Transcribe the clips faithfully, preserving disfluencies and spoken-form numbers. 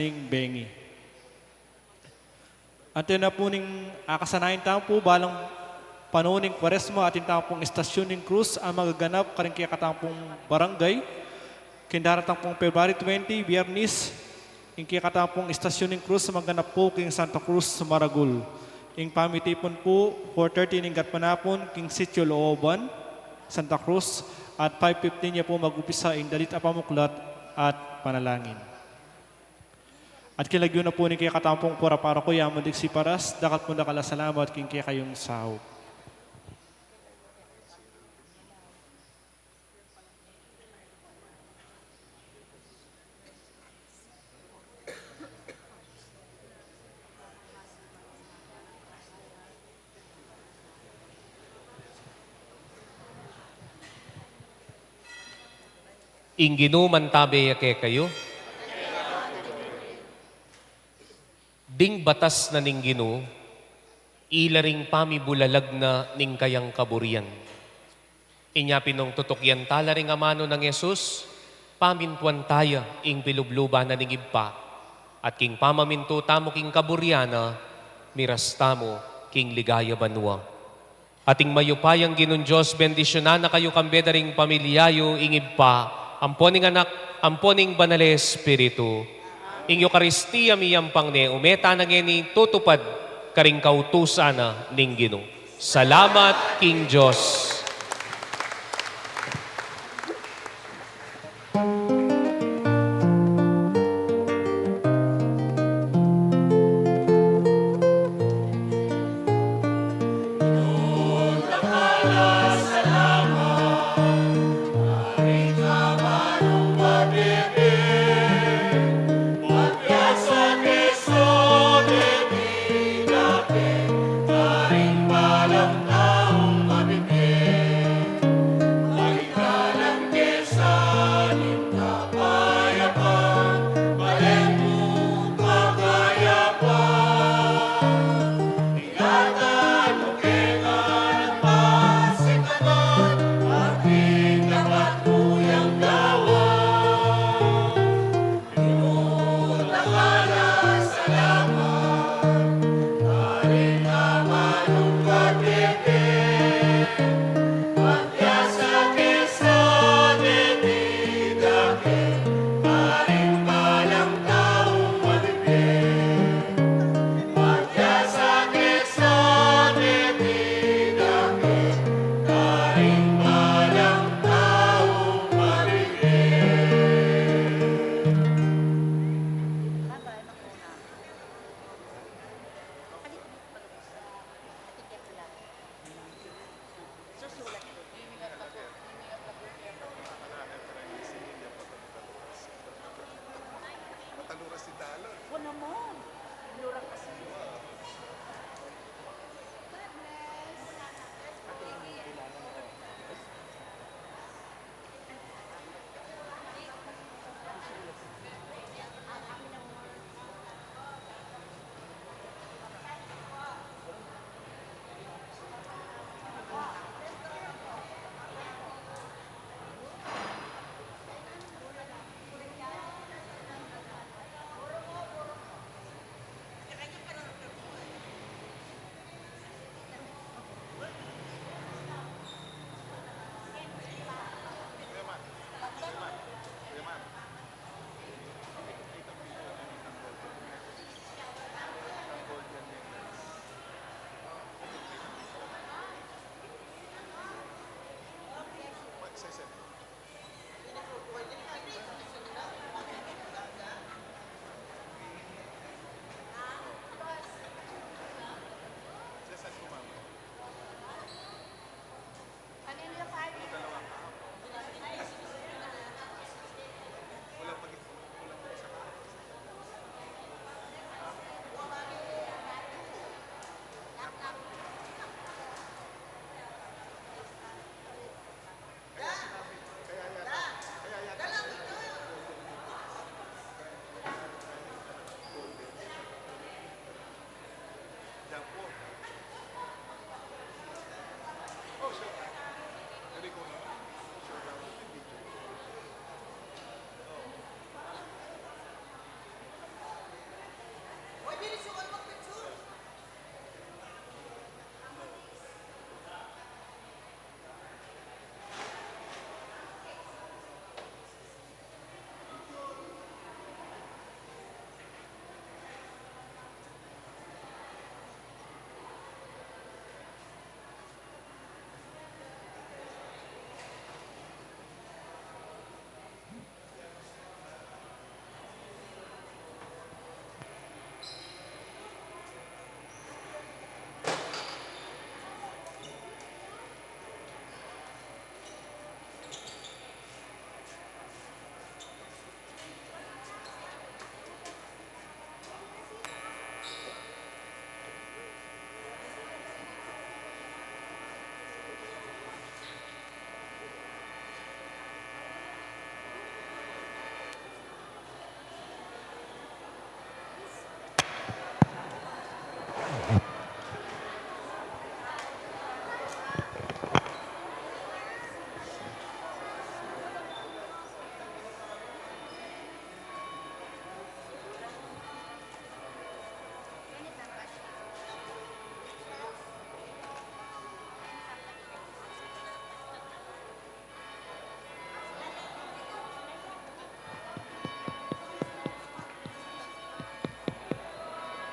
ning bengi. Anti na pu ning akasanayan tamu pu, balang panahun ning Kuaresma, atin tamu pung Estasyun ning Krus a magaganap karing kekatamu pung barangay. King daratang pung February twenty, Biyernes, ing kekatamu pung Estasyun ning Krus a magaganap pu king Santa Cruz, Maragul. Ing pamitipun pu, four thirty ning gatpanapun, king Sitio Looban, Santa Cruz, at five fifteen ya pu mag-umpisa ing dalit a pamuklat at panalangin. At king lagyu na pu ning kekatamu pung pura-paroku, yaman ding siparas, dakal pung dakal a salamat king kekayung saup. Ing Ginu mantabe ya kekayu. Ding batas na ning Ginu, ila ring pamibulalag na ning kayang kaburian. Inya pin nung tutukyan tala ring amanu nang Jesus, pamintuan taya ing pilubluban na ning Ibpa, at king pamamintu tamu king kaburian na, miras tamu king ligaya banua. At ing mayupayang Ginung Dios, bendisyunan na kayu kambe da ring pamilya yu, ing Ibpa, ampo ning Anak, ampo ning Banal a Espiritu. Ing Eukaristia miyampang ne, ume tana ngeni tutupad karing kautusan na ning Ginu. Salamat king Dios.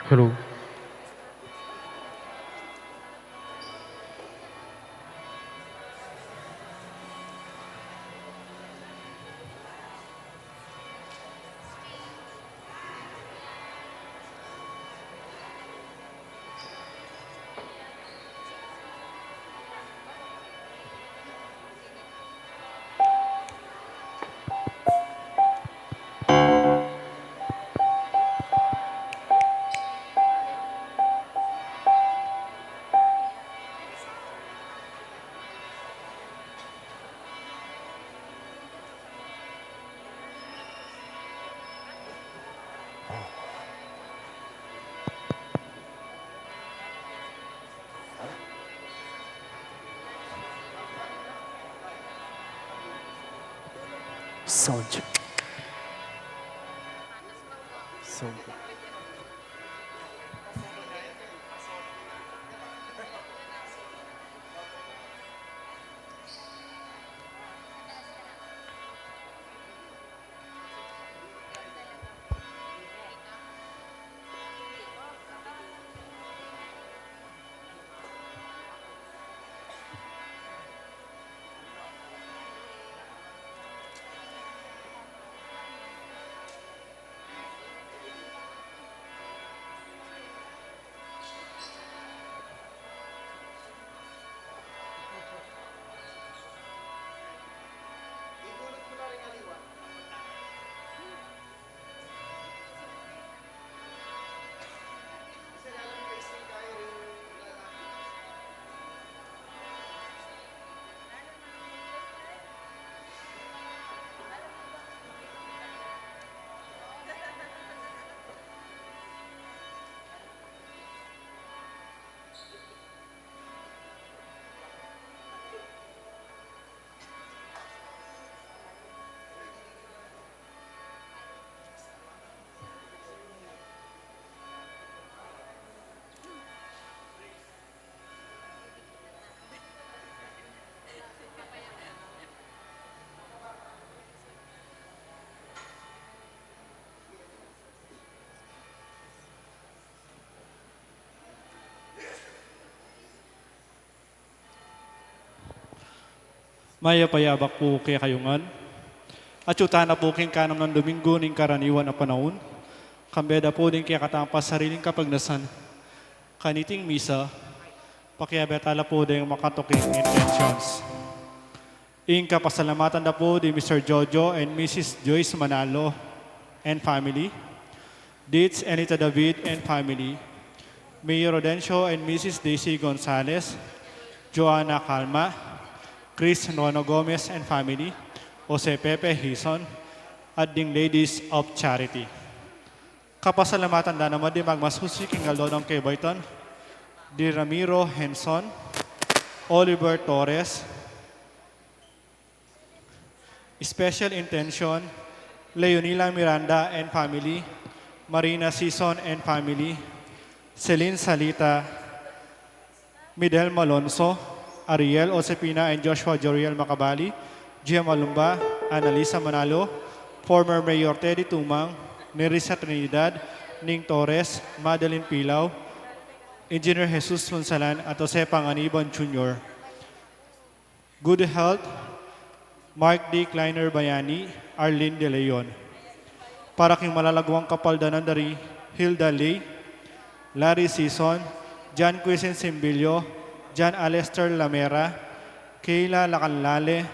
Hello. Sound check. Sound check. Mayap a yabak pu kekayu ngan. Atyu tana pu king kanam nang Dominggu ning karaniwan a panaun. Kambe da pu ding kekatang pasariling kapagnasan. Kaniting misa, pakiabe tala pu ding makatuking intentions. Ing kapasalamatan da pu di Mister Jojo and Missus Joyce Manalo and family, Dits Anita David and family, Mayor Rodencio and Missus Daisy Gonzalez, Joanna Calma, Chris Nono Gomez and family, Jose Pepe Hizon, at ding Ladies of Charity. Kapasalamatan da naman di magmasusi king aldo nang kebaitan, di Ramiro Henson, Oliver Torres, Special intention, Leonila Miranda and family, Marina Sison and family, Celine Salita, Midel Malonzo, Ariel Josepina and Joshua Joriel Macabali, Gia Malumba, Annalisa Manalo, former Mayor Teddy Tumang, Nerissa Trinidad, Ning Torres, Madeline Pilao, Engineer Jesus Punsalan, at Jose Panganiban Junior Good health, Mark D. Kleiner Bayani, Arlene De Leon. Para king malalaguang kapaldanan dari Hilda Lee, Larry Sison, John Quisen Simbilio, John Alester Lamera, Kayla Lacanlale,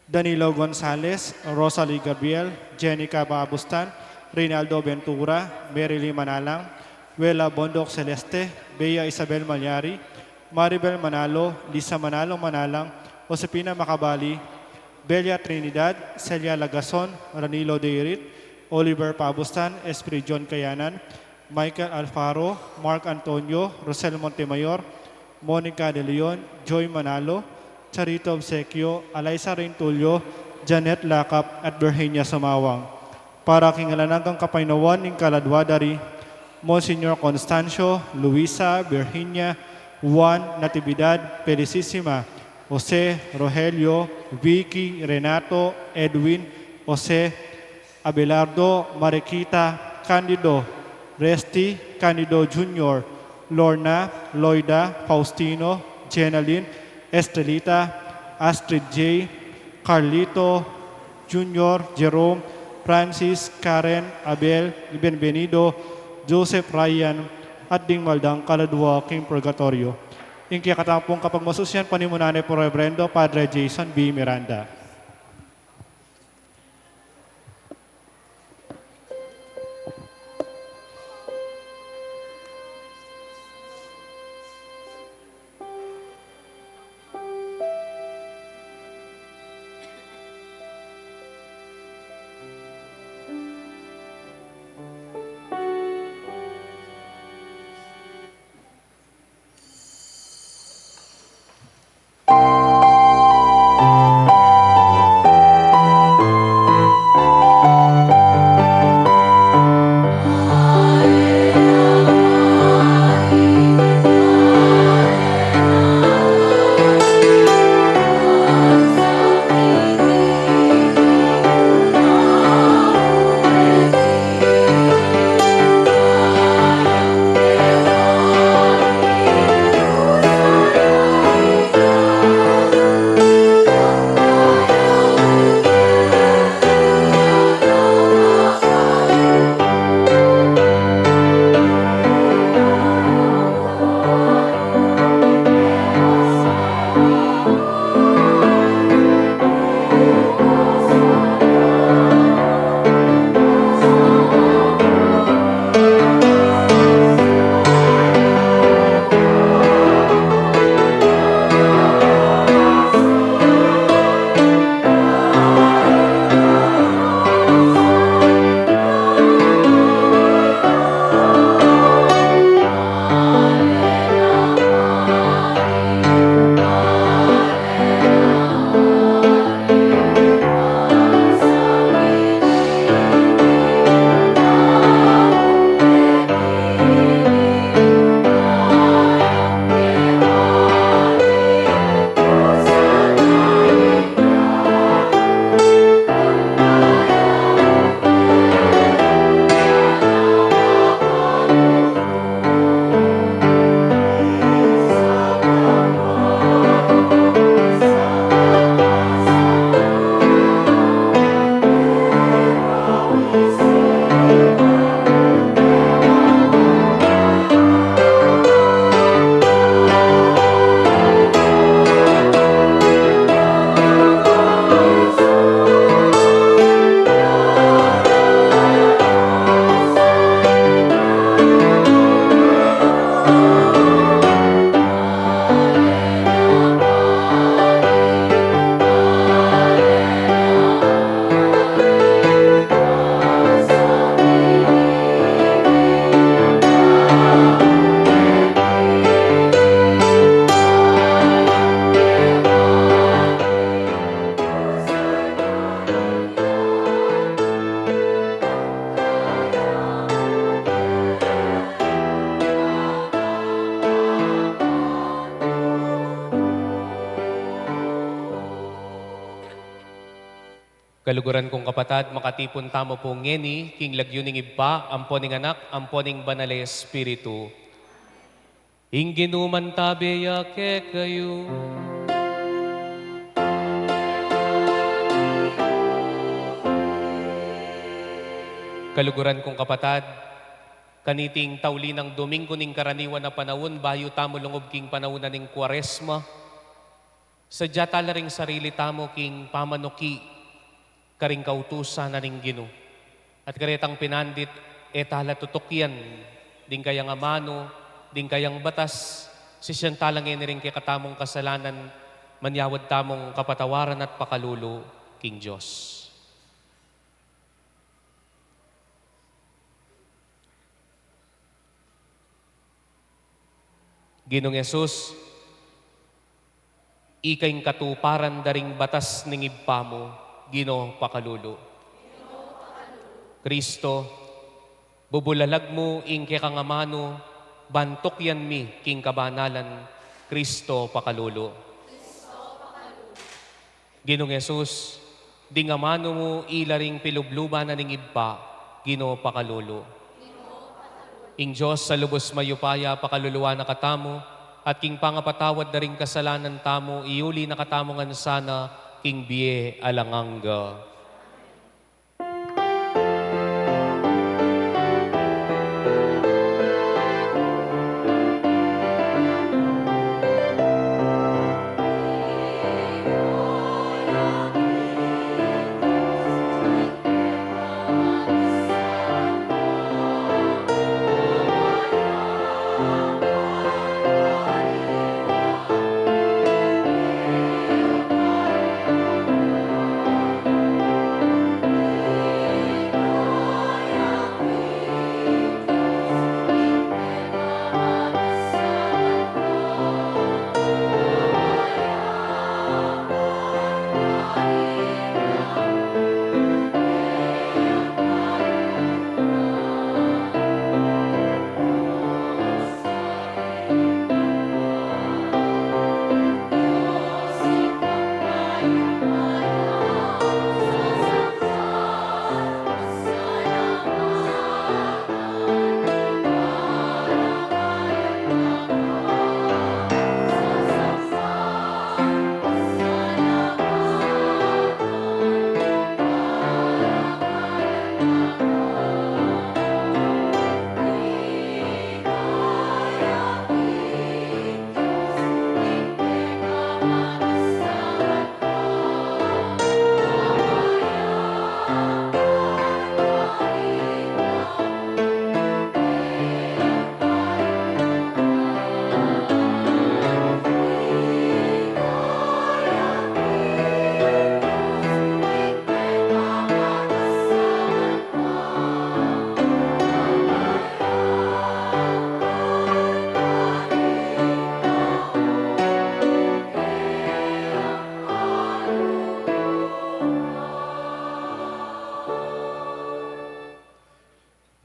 Danilo Gonzales, Rosalie Gabriel, Jenica Babustan, Reynaldo Ventura, Mary Lee Manalang, Wela Bondoc Celeste, Bea Isabel Malyari, Maribel Manalo, Lisa Manalo Manalang, Josefina Macabali, Belia Trinidad, Celia Lagason, Ranilo Deirit, Oliver Pabustan, Esprit John Kayanan, Michael Alfaro, Mark Antonio, Rosel Montemayor, Monica De Leon, Joy Manalo, Charito Obsequio, Alaisa Rentulio, Janet Lakap, at Virginia Sumawang. Para king alang anggang kapaynawan ning kaladua dari Monsignor Constancio, Luisa, Virginia, Juan, Natividad, Felicissima, Jose, Rogelio, Vicky, Renato, Edwin, Jose, Abelardo, Mariquita, Candido, Resty, Canido Junior, Lorna, Loida, Faustino, Jenalyn, Estelita, Astrid J, Carlito Junior, Jerome, Francis, Karen, Abel, Bienvenido, Joseph, Ryan, at ding maldang kaladua king purgatoryo. Ing kekatamung kapagmasusyan, panimunan ne pu Reverendo Padre Jason B Miranda. Kaluguran kung kapatad, makatipun tamu pu ngeni king lagyu ning Ibpa, ampo ning Anak, ampo ning Banal a Espiritu. Ing Ginu mantabe ya kekayu. Kaluguran kung kapatad, kaniting tauli nang Domingo ning karaniwan a panaun, bayu tamu lungub king panaun na ning Kuaresma, sadya tala ring sarili tamu king pamanuki karing kautusan na ning Ginu. At karetang pinandit, e tala tutukyan ding kayang amanu, ding kayang batas, sisian tala ngeni ring kekatamung kasalanan, manyawad tamung kapatawaran at pakalulu king Dios. Ginung Jesus, ika ing katuparan da ring batas ning Ibpa mu, Ginu pakalulu. Kristo, bubulalag mu ing kekang amanu, ban tukyan mi king kabanalan, Kristo pakalulu. Ginung Jesus, ding amanu mu ila ring pilubluban na ning Ibpa, Ginu pakalulu. Ing Dios a lubus mayupaya pakalulu na katamu, at king pangapatawad da ring kasalanan tamu, iuli na katamu ngan sana king bie alang angga.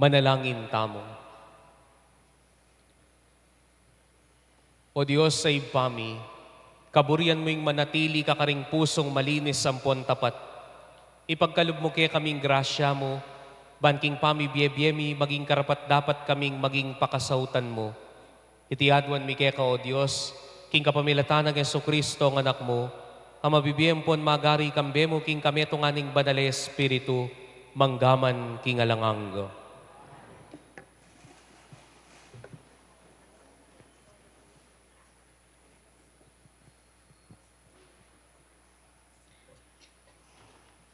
Manalangin tamu. O Dios a Ibpa mi, kaburian mu ing manatili ka karing pusung malinis ampon tapat. Ipagkalub mu kekaming grasya mu, ban king pamibie-bie mi maging karapat-dapat kaming maging pakasautan mu. Iti aduan mi keka, O Dios, king kapamilatan nang Jesucristo, a Anak mu, a mabibie ampon magari kambe mu king kametungan ning Banal a Espiritu, mangga man king alang angga.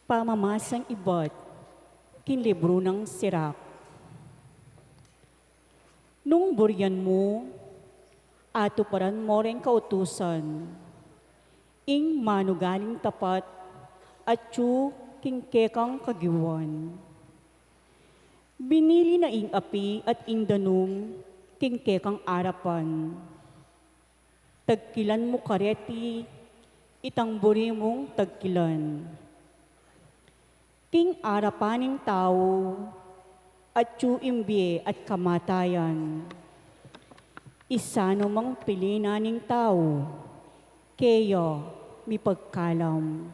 Pamamasang ibat king libru nang Sirak. Nung burian mu, atuparan mu ring kautusan, ing manugaling tapat, atyu king kekang kagiwan. Binili na ing api at ing danum king kekang arapan. Tagkilan mu kareti itang buri mung tagkilan. King arapan ning tau, atyu ing bie at kamatayan. Isanu mang pili na ning tau, keya mipagkalam.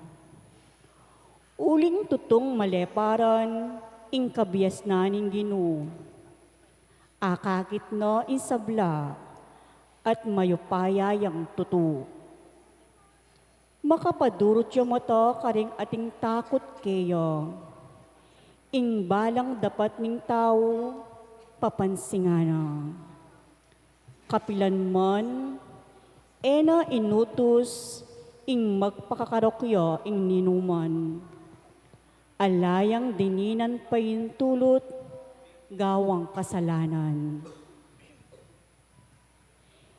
Uling tutung maleparan ing kabiasnan ning Ginu. Akakit na ing sabla at mayupaya yang tutu. Makapadurut ya mata karing ating takut keya. Ing balang dapat ning tau, papansingan na. Kapilan man, e na inutus ing magpakakarok ya ing ninuman. Ala yang dininan paintulut, gawang kasalanan.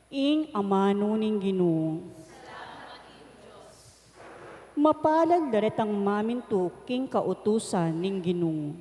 Ing amanu ning Ginu. Mapalad la retang mamintu king kautusan ning Ginu.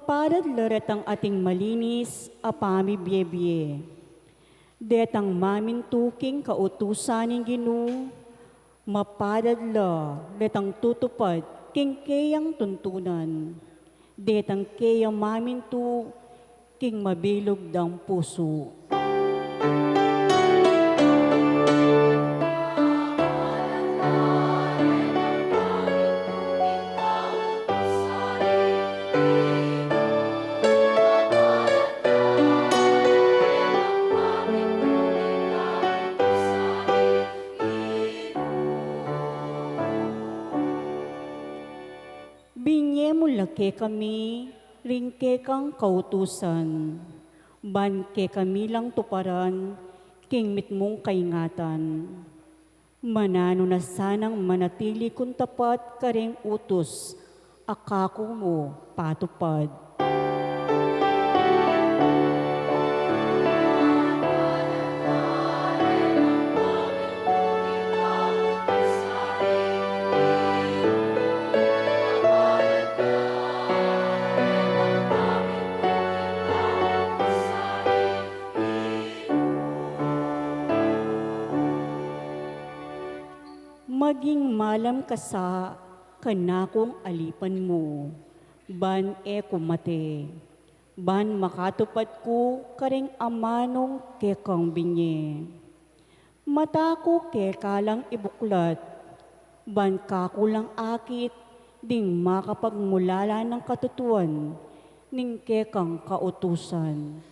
Mapalad la retang ating malinis a pamibie-bie. Detang mamintu king kautusan ning Ginu, mapalad la retang tutupad king keyang tuntunan. Detang keya mamintu king mabilug dang pusu. Binie mu la kekami ring kekang kautusan, ban kekami lang tuparan king mitmung kaingatan. Mananu na sanang manatili kung tapat karing utus a kaku mu patupad. Maging malam ka sa kanakung alipan mu, ban e ku mate, ban makatupad ku karing amanung kekang binie. Mata ku keka lang ibuklat, ban kaku lang akit ding makapagmulala nang katutuan ning kekang kautusan.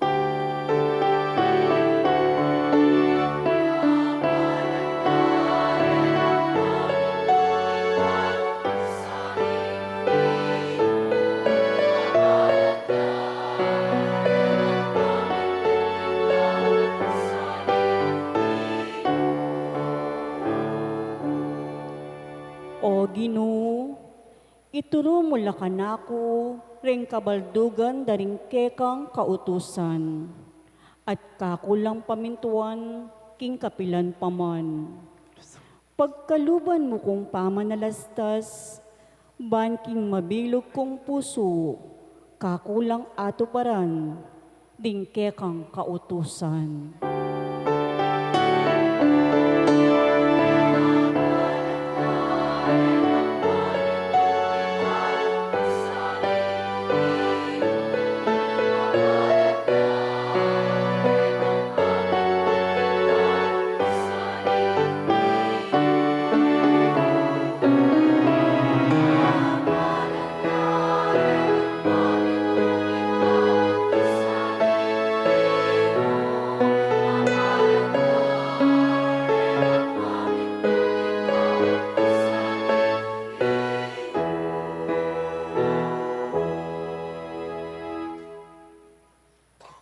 O Ginu, ituru mu la kanaku ring kabaldugan da ring kekang kautusan, at kaku lang pamintuan king kapilan pa man. Pagkaluban mu kung pamanalastas, ban king mabilug kung pusu, kaku lang atuparan ding kekang kautusan.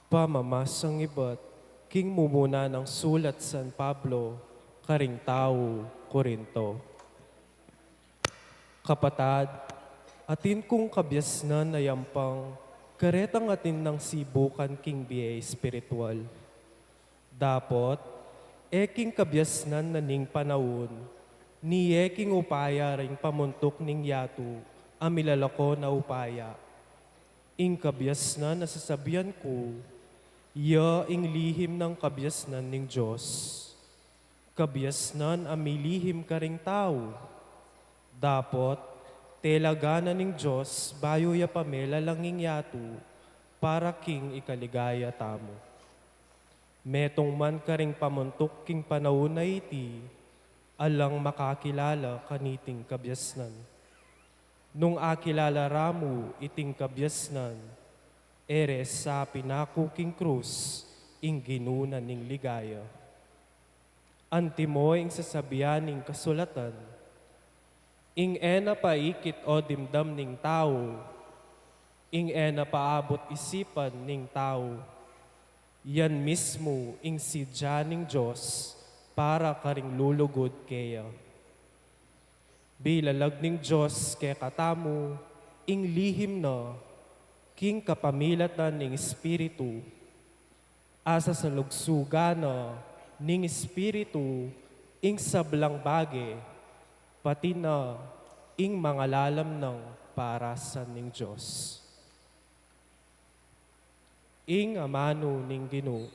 Pamamasang ibat king mumuna nang sulat San Pablo karing tau Corinto. Kapatad, atin kung kabiasnan a yampang karetang atin nang sibukan king bie espiritual. Dapot, e king kabiasnan na ning panaun, ni e king upaya ring pamuntuk ning yatu a milalako na upaya. Ing kabiasnan a sasabian ku, ya ing lihim nang kabiasnan ning Dios. Kabiasnan a milihim karing tau. Dapot, telaga na ning Dios bayu ya pamelalang ing yatu para king ikaligaya tamu. Metung man karing pamuntuk king panaun a iti, alang makakilala kaniting kabiasnan. Nung akilala ra mu iting kabiasnan, e re sa pinaku king krus ing Ginu na ning ligaya. Antimo ing sasabian ning kasulatan, ing e na paikit o dimdam ning tau, ing e na paabut isipan ning tau, yan mismu ing sidya ning Dios para karing lulugud keya. Bilalag ning Dios kekatamu ing lihim na king kapamilatan ning Espiritu, a sasalugsugan na ning Espiritu ing sablang bage, pati na ing mangalalam nang parasan ning Dios. Ing amanu ning Ginu.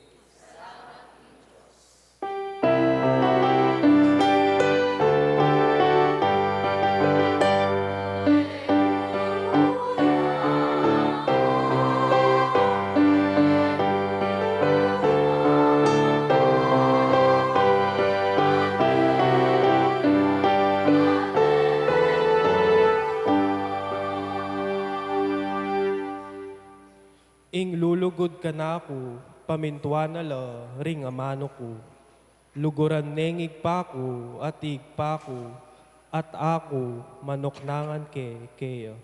Ing lulugud kanaku, pamintuan na la ring amanu ku. Luguran neng Ibpa ku at Ibpa ku, at aku manuknangan ke keya.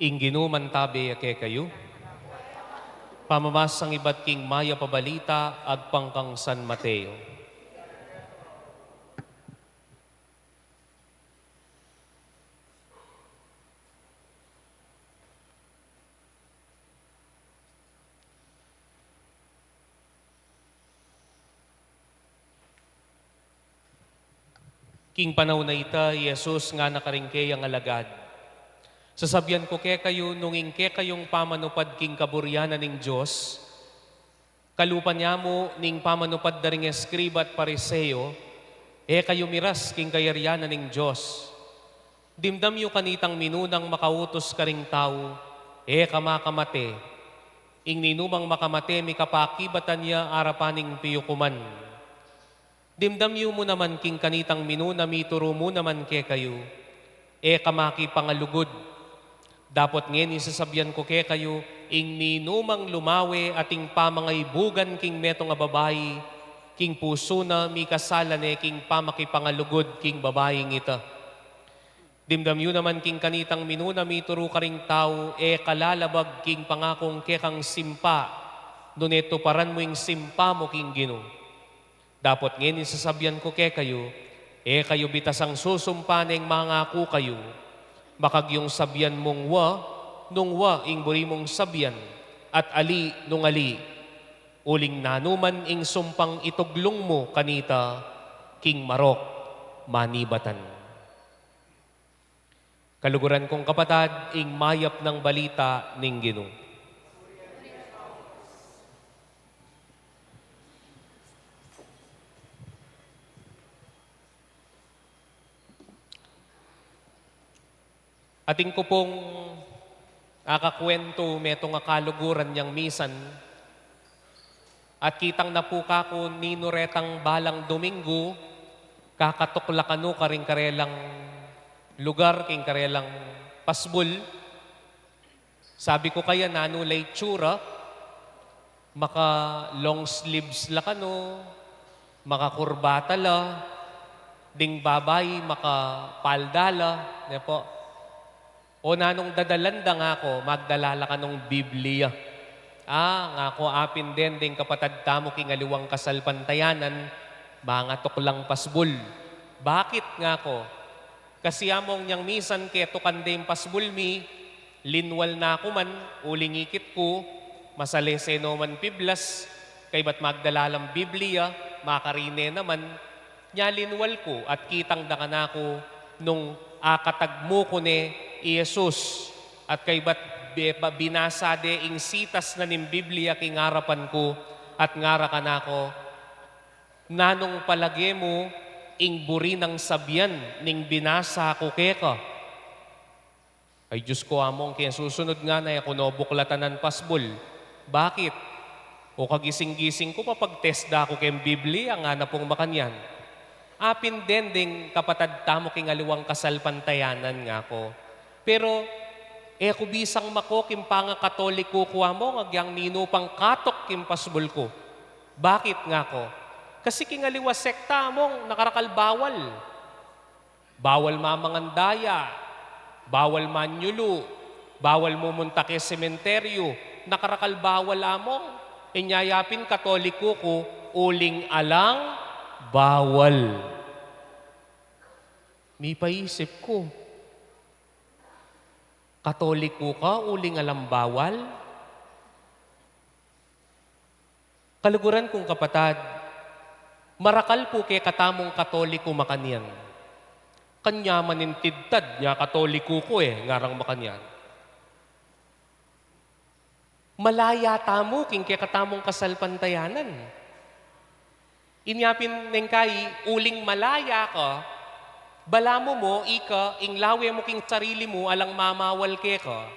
Ing Ginu mantabe ya kekayu. Pamamasang ibat king Mayap a Balita agpang kang San Mateo. King panaun a ita, i Jesus ngana karing keyang alagad, "Sasabian ku kekayu, nung ing kekayung pamanupad king kaburian na ning Dios, kalupa ne mu ning pamanupad da ring eskriba at Pariseo, e kayu miras king kayarian na ning Dios. Dimdam yu kanitang minunang makautus karing tau, e ka makamate. Ing ninumang makamate, mikapakibatan ya arapan ning piyukuman. Dimdam yu mu naman king kanitang minuna mituru mu naman kekayu, e ka makipangalugud. Dapot ngeni sasabian ku kekayu, ing ninumang lumawe at ing pamangaibugan king metung a babai, king pusu na mikasala ne king pamakipangalugud king babaing ita. Dimdam yu naman king kanitang minuna mituru karing tau, e ka lalabag king pangakung kekang simpa, nune tuparan mu ing simpa mu king Ginu. Dapot ngeni sasabian ku kekayu, e kayu bitasang susumpa neng mangaku kayu. Makagyung sabian mung wa, nung wa ing buri mung sabian, at ali nung ali. Uling nanu man ing sumpang ituglung mu kanita, king marok manibatan." Kaluguran kung kapatad, ing mayap nang balita ning Ginu. Atin ku pung akakwentu metung a kaluguran yang misan, at kitang na pu kaku ninu retang balang Dominggu, kakatukla kanu karing karelang lugar, king karelang pasbul. Sabi ku kaya, "Nanu la itsura? Maka long sleeves la kanu, maka kurbata la, ding babai maka palda la," ne pu. "O nanung dadalan da?" ngaku. "Magdala la kanung Biblia." "A," ngaku, "apin dende ing kapatad tamu king aliwang kasalpantayanan mangatuklang pasbul." "Bakit?" ngaku. "Kasi," among, "nyang misan ketukan de ing pasbul mi, linwal na ku man, uling ikit ku, masalese no man piblas, kaybat magdala lang Biblia, makarine naman, nya linwal ku at kitang da kanaku nung akatagmu ku ne i Jesus, at kaybat be-, ba-, binasa de ing sitas na ning Biblia king arapan ku, at ngara kanaku, 'Nanung palage mu ing buri nang sabian ning binasa ku keka?'" "Ay Dios ku," among, "king susunod ngana e ku no buklatan a pasbul." "Bakit?" "O kagising-gising ku, papag-test da ku keng Biblia," ngana pung makanyan. "Apin dende ing kapatad tamu king aliwang kasalpantayanan," ngaku. "Pero e ku bisang mako king pangakatoliko ku," among, "agyang ninu pang katuk king pasbul ku." "Bakit?" ngaku. Kasi king aliwa sekta, among nakarakal bawal. Bawal mamangandaya, bawal manyulu, bawal mumunta ke sementeryo, nakarakal bawal, among. Inya yapin Katoliko ku, uling alang bawal. Mipaisip ku, Katoliko ka, uling alang bawal? Kaluguran kung kapatad, marakal pu kekatamung Katoliko makanyan. Kanyaman ing tidtad nya Katoliko ku e, ngarang makanyan. Malaya tamu king kekatamung kasalpantayanan. Inya pin neng kai, uling malaya ka, balamu mo, ika, ing lawe mu king sarili mu, alang mamawal keka.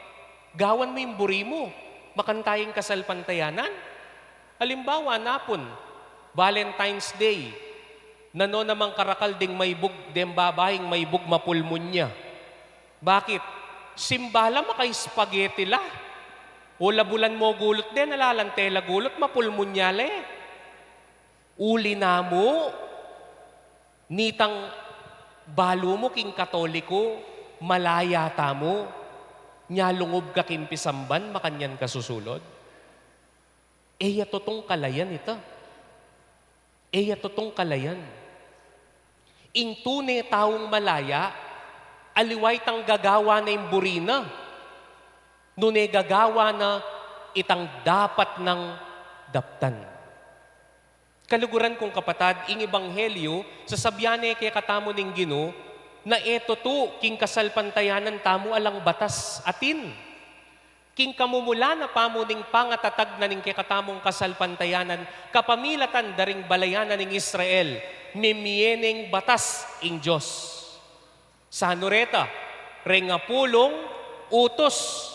Gawan mu ing buri mu, makanyan ing kasalpantayanan. Alimbawa, napun, Valentine's Day, nanu namang karakal deng maibug, deng babaing maibug mapulmunya. Bakit? Simba la, maka-spaghetti la. O labulan mo gulut de, nalalan te la gulut, mapulmunya la e. Uli na mu, nitang balu mu king Katoliko, malaya tamu, nya lungub ka king pisamban, makanyan ka susulud. E ya tutung kalayan ita. E ya tutung kalayan. Ing tune taung malaya, aliwa itang gagawa na ing buri na, nune gagawa na itang dapat nang daptan. Kaluguran kung kapatad, ing ebanghelyo, sasabyan ne kekatamu ning Ginu, na e tutu king kasalpantayanan tamu alang batas, atin. King kamumulan na pamu ning pangatatag na ning kekatamung kasalpantayanan, kapamilatan da ring balayan na ning Israel, mimie neng batas ing Dios. Sanu reta? Reng apulung utus.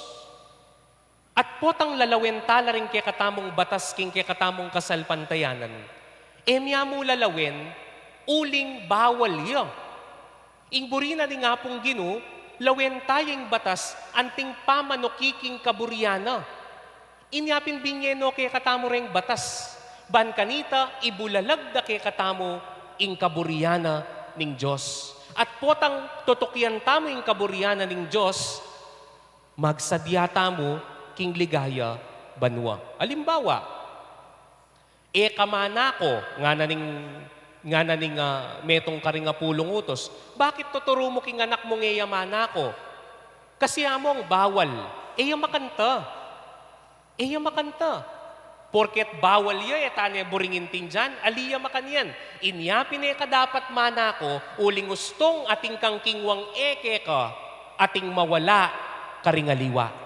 At potang lalawen tala ring kekatamung batas king kekatamung kasalpantayanan, e mya mu lalawen, uling bawal ya. Ing buri na ning Apung Ginu, lawen taya ing batas, anting pamanuki king kaburian na. Inya pin binye no kekatamu reng batas, ban kanita ibulalag da kekatamu ing kaburian na ning Dios. At potang tutukian tamu ing kaburian na ning Dios, magsadya tamu king ligaya banua. Alimbawa, e ka manako, ngana ning, ngana ning, ah, metung karing apulung utus, bakit tuturu mu king anak mung e ya manako? Kasi among bawal, e ya makanta. E ya makanta. Porket bawal ya, e ta ne buring intindian, ali ya makanyan. Inya pin e ka dapat manako, uling ustung atin kang kingwang e keka, atin mawala karing aliwa.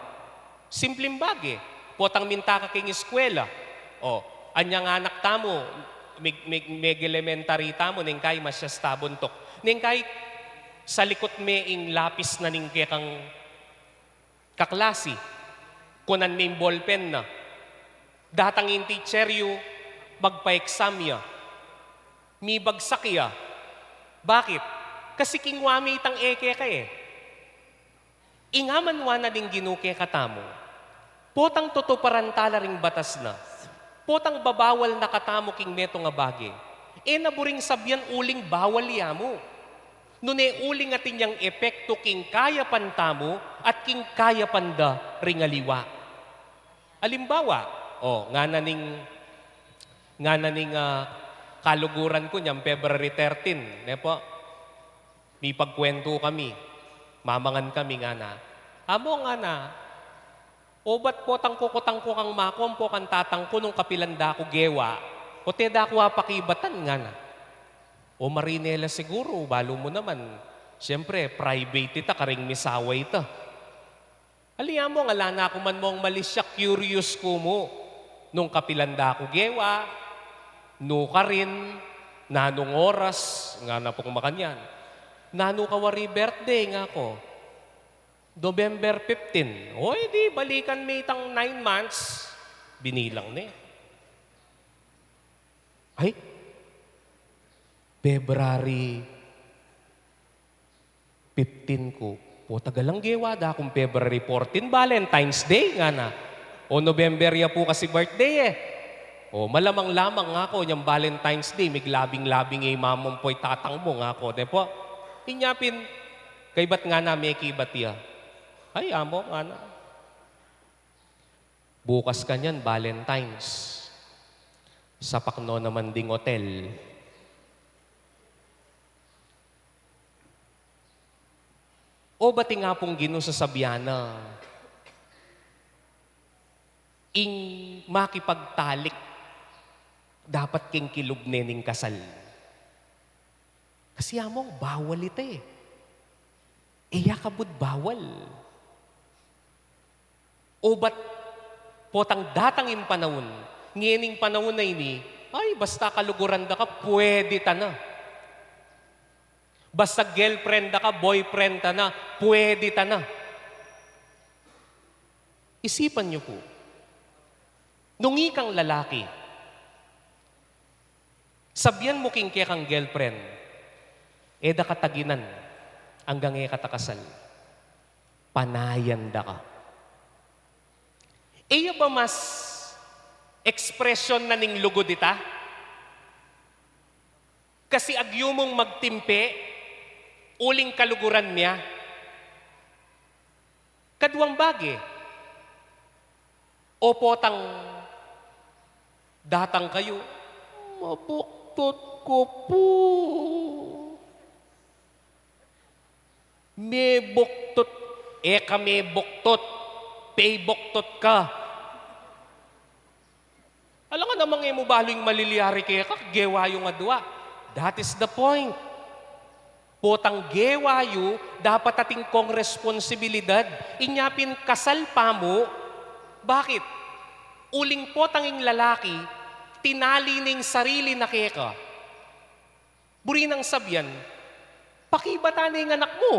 Simpleng bage, potang minta ka king eskwela. O, anyang anak tamu, mig-, mig-, meg-elementary tamu, neng kai masyas tabuntuk. Neng kai salikut me ing lapis na ning kekang kaklasi, kunan me ing ballpen na. Datang ing teacher yu, magpa-exam ya. Mibagsak ya. Bakit? Kasi kingwa me itang e keka e. Ing amanwa na ning Ginu kekatamu, potang tutuparan tala ring batas na, potang babawal na katamu king metung a bage, e na buring sabyan uling bawal ya mu. Nune uling atin yang epektu king kayapan tamu at king kayapan da ring aliwa. Alimbawa, o, ngana ning, ngana ning, ah, kaluguran ku nyang February thirteen, ne pu? Mipagkwentu kami, mamangan kami, ngana. Amo, ngana, o ba't potang kukutang ku kang mako ampo kang tatang ku nung kapilan da ku gewa, o te da ku apakibatan, ngana. O marine la siguru, balu mu naman, siyempre, private ita, karing misawa ita. Ali, among ala na ku man mung malisya, curious ku mu. Nung kapilan da ku gewa, nu karin, nanung oras, ngana pung makanyan. Nanu ka wari birthday, ngaku? November fifteen. O, e di, balikan me itang nine months. Binilang ne. Ay, February fifteen ku. Pota, galang gewa da kung February fourteen, Valentine's Day, ngana. O November ya pu kasi birthday e. O, malamang-lamang ngako, nyang Valentine's Day, miglabing-labing ya i mama mu ampo i tatang mu ngako, de pu. Inya pin, kaybat ngana, mekibat ya. Ay, amo, ngana. Bukas kanyan, Valentine's. Sapak no naman ding otel. O, bat ing Apung Ginu sasabian na, ing makipagtalik dapat king kilub ne ning kasal. Kasi among bawal ita e. E ya kabud bawal. O bat potang datang ing panaun, ngening panaun a ini, ay, basta kaluguran da ka, pwede ta na. Basta girlfriend da ka, boyfriend ta na, pwede ta na. Isipan yu pu, nung ikang lalaki, sabian mu king kekang girlfriend, e da ka taginan anggang e ka ta kasal. Panayan da ka. E ya ba mas ekspresyon na ning lugud ita? Kasi agyu mung magtimpe, uling kaluguran mya. Kaduang bage, o potang datang kayu, mabuktot ku pu. Mebuktot, e ka mebuktot, pebuktot ka. Alang ka namang e mu balu ing malilyari keka, gewa yu ngan dua. That is the point. Potang gewa yu, dapat atin kong responsibilidad. Inya pin kasal pa mu. Bakit? Uling potang ing lalaki, tinali ne ing sarili na keka. Buri nang sabian, pakibatan ne ing anak mu.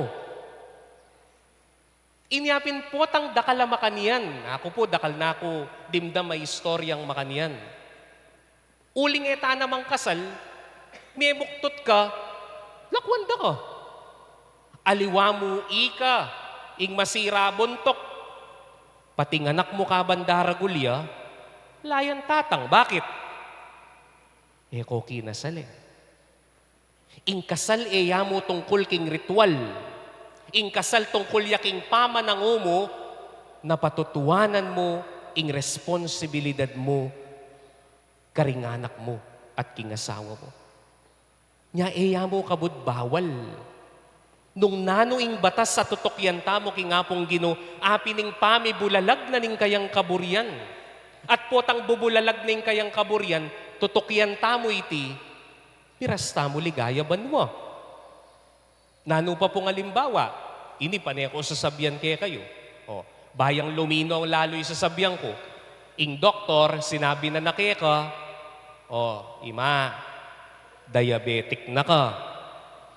Inya pin potang dakal a makanyan. Aku pu, dakal na ku dimdam a istoryang makanyan. Uling e ta namang kasal, mebuktot ka, lakwan da ka. Aliwa mu ika, ing masira buntuk. Pati ing anak mu kaban daragul ya, layan tatang. Bakit? E ko kinasal e. Ing kasal e ya mu tungkul king ritual. Ing kasal tungkul ya king pamanangu mu, na patutuanan mu ing responsibilidad mu karing anak mu at king asawa mu. Nya e ya mu kabud bawal. Nung nanu ing batas a tutukyan tamu king Apung Ginu, apin ing pamibulalag na ning kayang kaburian. At potang bubulalag na ing kayang kaburian, tutukyan tamu iti, piras tamu ligaya banua. Nanu pa pung alimbawa, ini pane ku sasabian kekayu. O, bayang luminaw lalu ing sasabian ku. Ing doktor, sinabi na na keka, o, ima, diabetic na ka.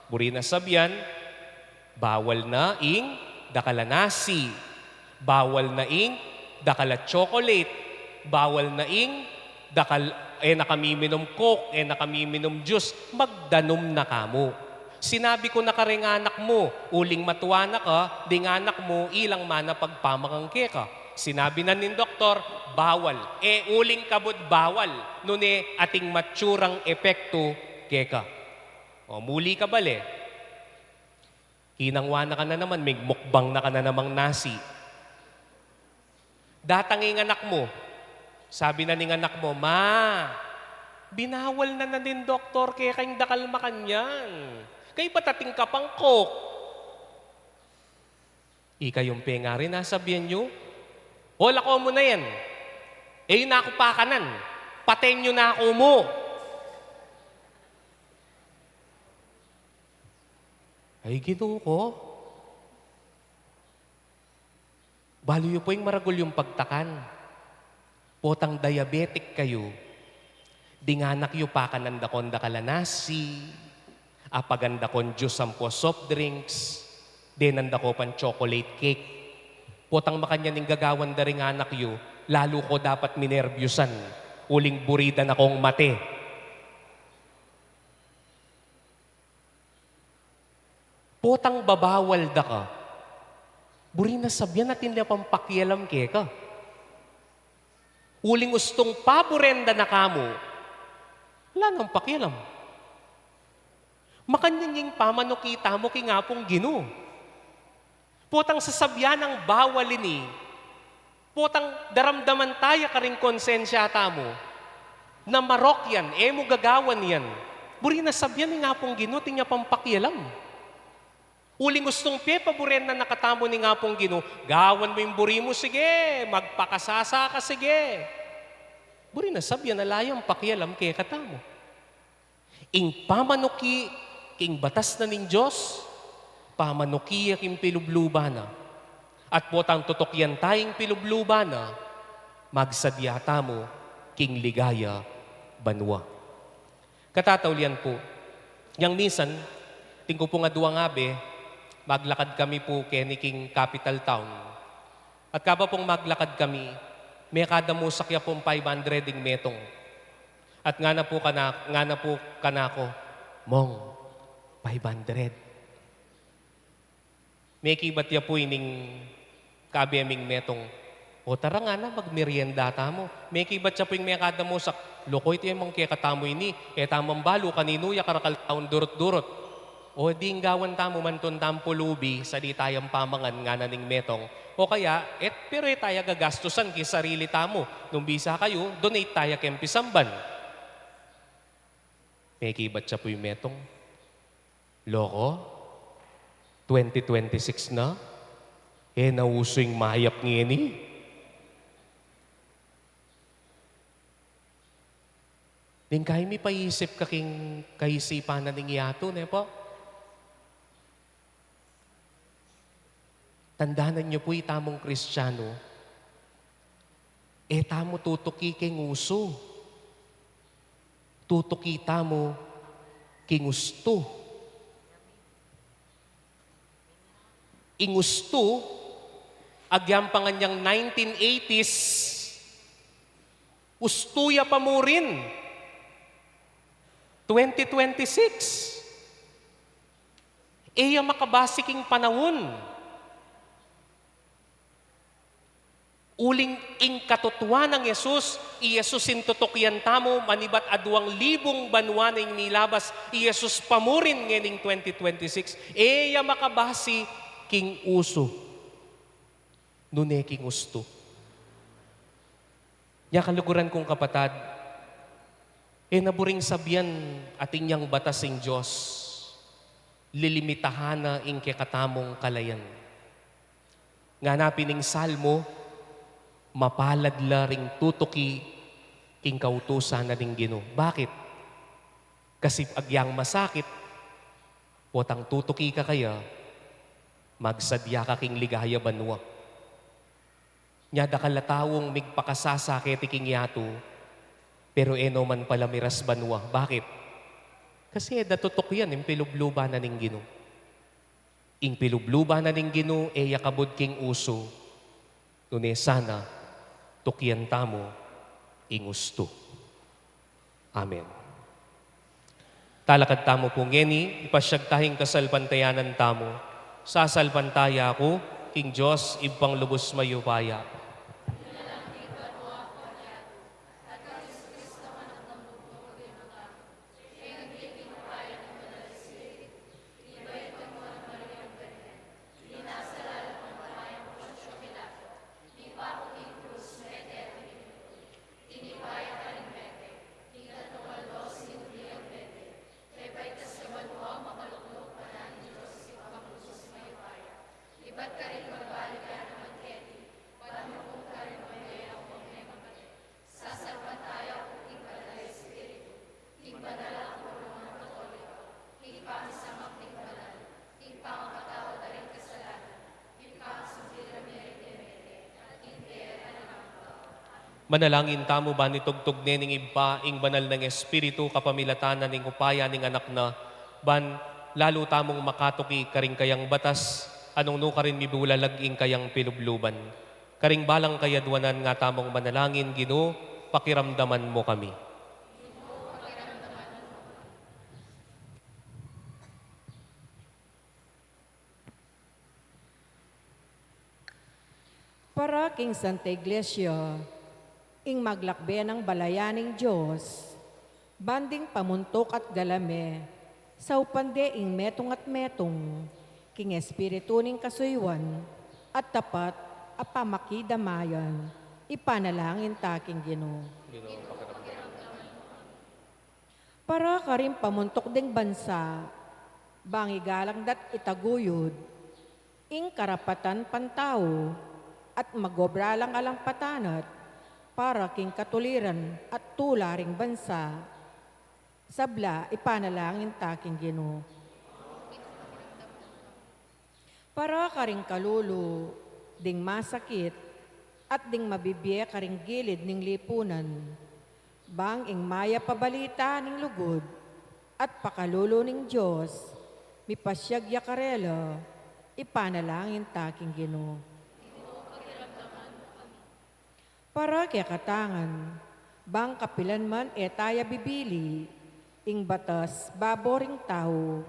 Buri na sabian, bawal na ing dakal a nasi. Bawal na ing dakal a chocolate, bawal na ing dakal, e na ka miminum Coke, e na ka miminum juice, magdanum na ka mu. Sinabi ku na karing anak mu, uling matua na ka, ding anak mu, ilang mana pagpamangan keka. Sinabi na ning doktor, bawal. E uling kabud bawal, nune ating matsurang epektu keka. O, muli ka bale. Kinangwa na ka na naman, migmukbang na ka na namang nasi. Datang ing anak mu. Sabi na ning anak mu, "Ma, binawal na na ning doktor keka ing dakal makanyan. Kaybat atin ka pang Coke." Ikayung pengari, nasabian yu, "O, lako mu na yan. E yu na ku pakanan. Paten yu na ku mu." Ay, Ginu ku. Balu yu pu ing maragul yung pagtakan. Potang diabetic kayu, ding anak yu pakanan da kon dakal a nasi, apagan da kon juice ampo soft drinks, denan da ko pan chocolate cake. Potang makanyan ing gagawan da ring anak yu, lalu ko dapat minerbyusan, uling buri da na kong mate. Potang babawal da ka, buri na sabian atin la pang pakialam keka. Uling ustung paburen da na kamu, ala nang pakialam. Makanyan ing pamanuki tamu king Apung Ginu. Potang sasabyan nang bawal ini, potang daramdaman taya karing konsensya tamu na marok yan, e mu gagawan yan, buri na sabyan ning Apung Ginu atin ya pang pakialam. Uling ustung pepaburen na na katamu ning Apung Ginu, gawan mu ing buri mu, sige, magpakasasa ka, sige. Buri na sabyan ala yang pakialam kekatamu. Ing pamanuki king batas na ning Dios, pamanuki ya king pilubluban na. At potang tutukian taya ing pilubluban na, magsadya tamu king ligaya banua. Katataulian pu, yang minsan, atin ku pung aduang abe, maglakad kami pu keni king capital town. At kaba pung maglakad kami, mekada mu sakya pung five hundred ing metung. At ngana pu kana-, ngana pu kanaku, "Mong, five hundred." Mekibat ya pu ining kabe ming metung, "O tara," ngana, "magmerienda tamu." Mekibat ya pu ing mekada mu sak, "Loko, iti e mang kekatamu ini, e tamu mang balu kaninu ya karakal taung durut-durut." "O di ing gawan tamu, mantun tamung pulubi, sali tayang pamangan," ngana ning metung. "O kaya, e, pero e taya gagastusan king sarili tamu. Nung bisa kayu, donate taya keng pisamban." Mekibat ya pu ing metung, "Loko, twenty twenty-six na, e na usu ing mayap ngeni." Ning kai mipaisip ka king kaisipan na ning yatu, ne pu? Tandanan yu pu, itamung Kristianu, e tamu tutuki king usu. Tutuki tamu king ustu. Ing ustu, agyang pa ngan yang nineteen eighties, ustu ya pa mu rin. Twenty twenty-six, e ya makabasi king panaun. Uling ing katutuan nang Jesus, i Jesus ing tutukian tamu, manibat aduang libung banua na ing milabas, i Jesus pa mu rin ngening twenty twenty-six, e ya makabasi king usu, nune king ustu. Nya kaluguran kung kapatad, e na buring sabian atin yang batas ning Dios, lilimitahan na ing kekatamung kalayan. Ngana pin ning Salmo, mapalad la ring tutuki king kautusan na ning Ginu. Bakit? Kasi agyang masakit, potang tutuki ka kaya, magsadya ka king ligaya banua. Nya dakal a taung migpakasasa keti king yatu, pero e no man pala miras banua. Bakit? Kasi e da tutukian ing pilubluban na ning Ginu. Ing pilubluban na ning Ginu e ya kabud king usu, nune sana tukian tamu ing ustu. Amen. Talakad tamu pu ngeni, ipasyag taya ing kasalpantayanan tamu. Sasalpantaya ku king Dios, Ibpang lubus mayupaya. Manalangin tamu ban itugtug ne ning Ibpa ing banal nang Espiritu kapamilatan na ning upaya ning Anak na, ban lalu tamung makatuki karing kayang batas, a nung nu karin mibulalag ing kayang pilubluban. Karing balang kayadwanan nga tamung manalangin, Ginu, pakiramdaman mu kami. Para king Santa Iglesia, Ing maglakbe nang balayan ning Dios, ban ding pamuntuk at galame, saupan de ing metung at metung, king espiritu ning kasuyuan, at tapat a pamakidamayan, ipanalangin ta king Ginu. Para karing pamuntuk ding bansa, bang igalang da't itaguyud ing karapatan pantau, at magobra lang alang patanat para king katuliran at tula ring bansa. Sabla, ipanalangin ta king Ginu. Para karing kalulu ding masakit at ding mabibie karing gilid ning lipunan, bang ing mayap a balita ning lugud at pakalulu ning Dios mipasyag ya karela, ipanalangin ta king Ginu. Para kekatang, bang kapilan man e taya bibili ing batas babo ring tau,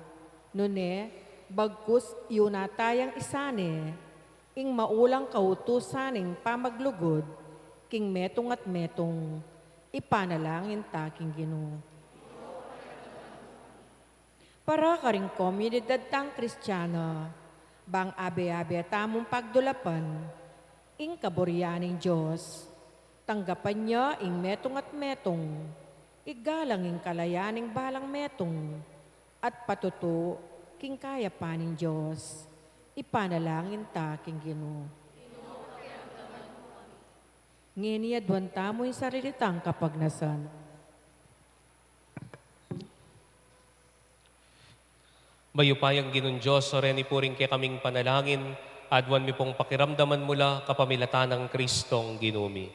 nune bagkus yu na tayang isane ing maulang kautusan ning pamaglugud king metung at metung, ipanalangin ta king Ginu. Para karing komunidad tang Kristiana, bang abe-abe tamung pagdulapan ing kaburian ning Dios, tanggapan ya ing metung at metung, igalang ing kalayan ning balang metung, at patutu king kayapan ning Dios, ipanalangin ta king Ginu. Ngeni aduan tamu ing sarili tang kapagnasan. Mayupayang Ginung Dios, o reni pu ring kekaming panalangin, aduan mi pung pakiramdaman mu la kapamilatan nang Kristong Ginu mi.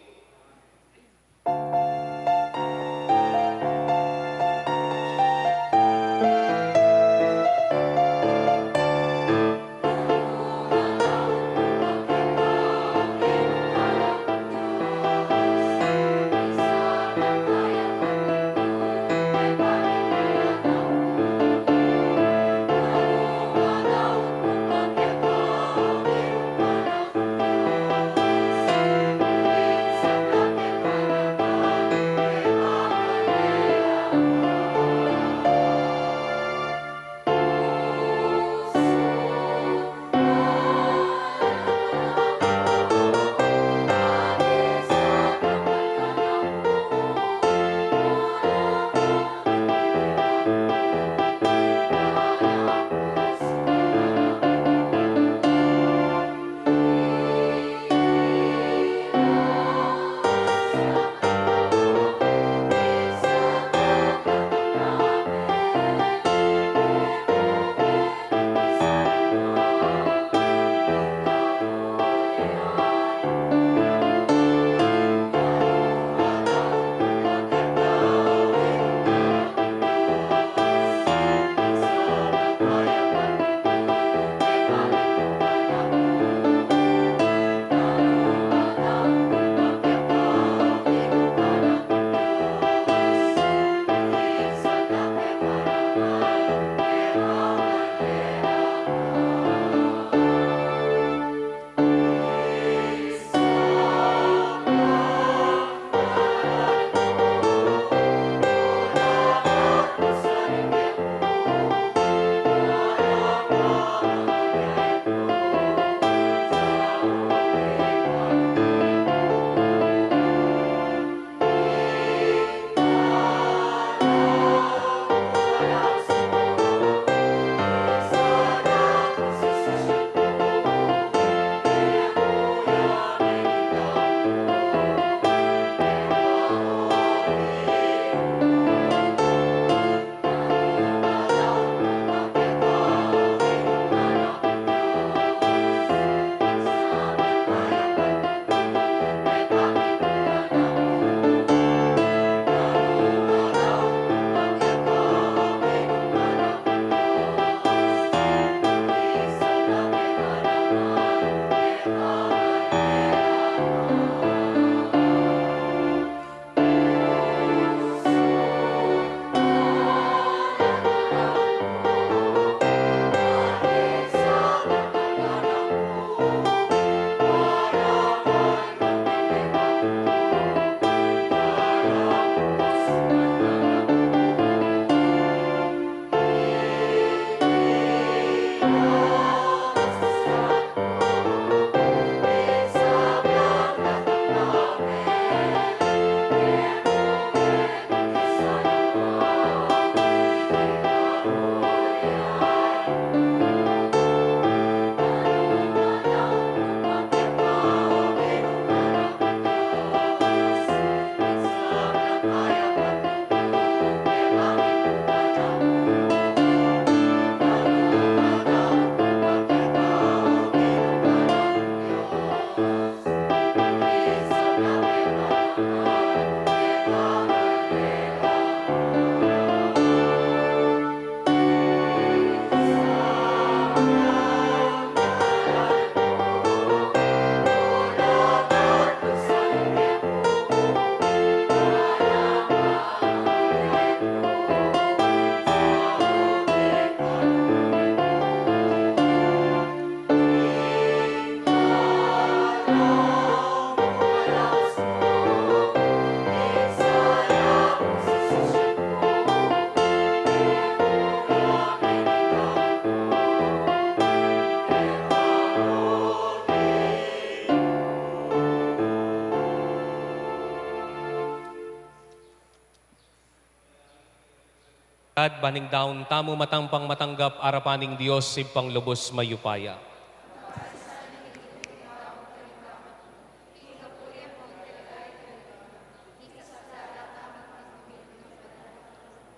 At ban ing daun tamu matampang matanggap arapan ning Dios Ibpang lubos mayupaya.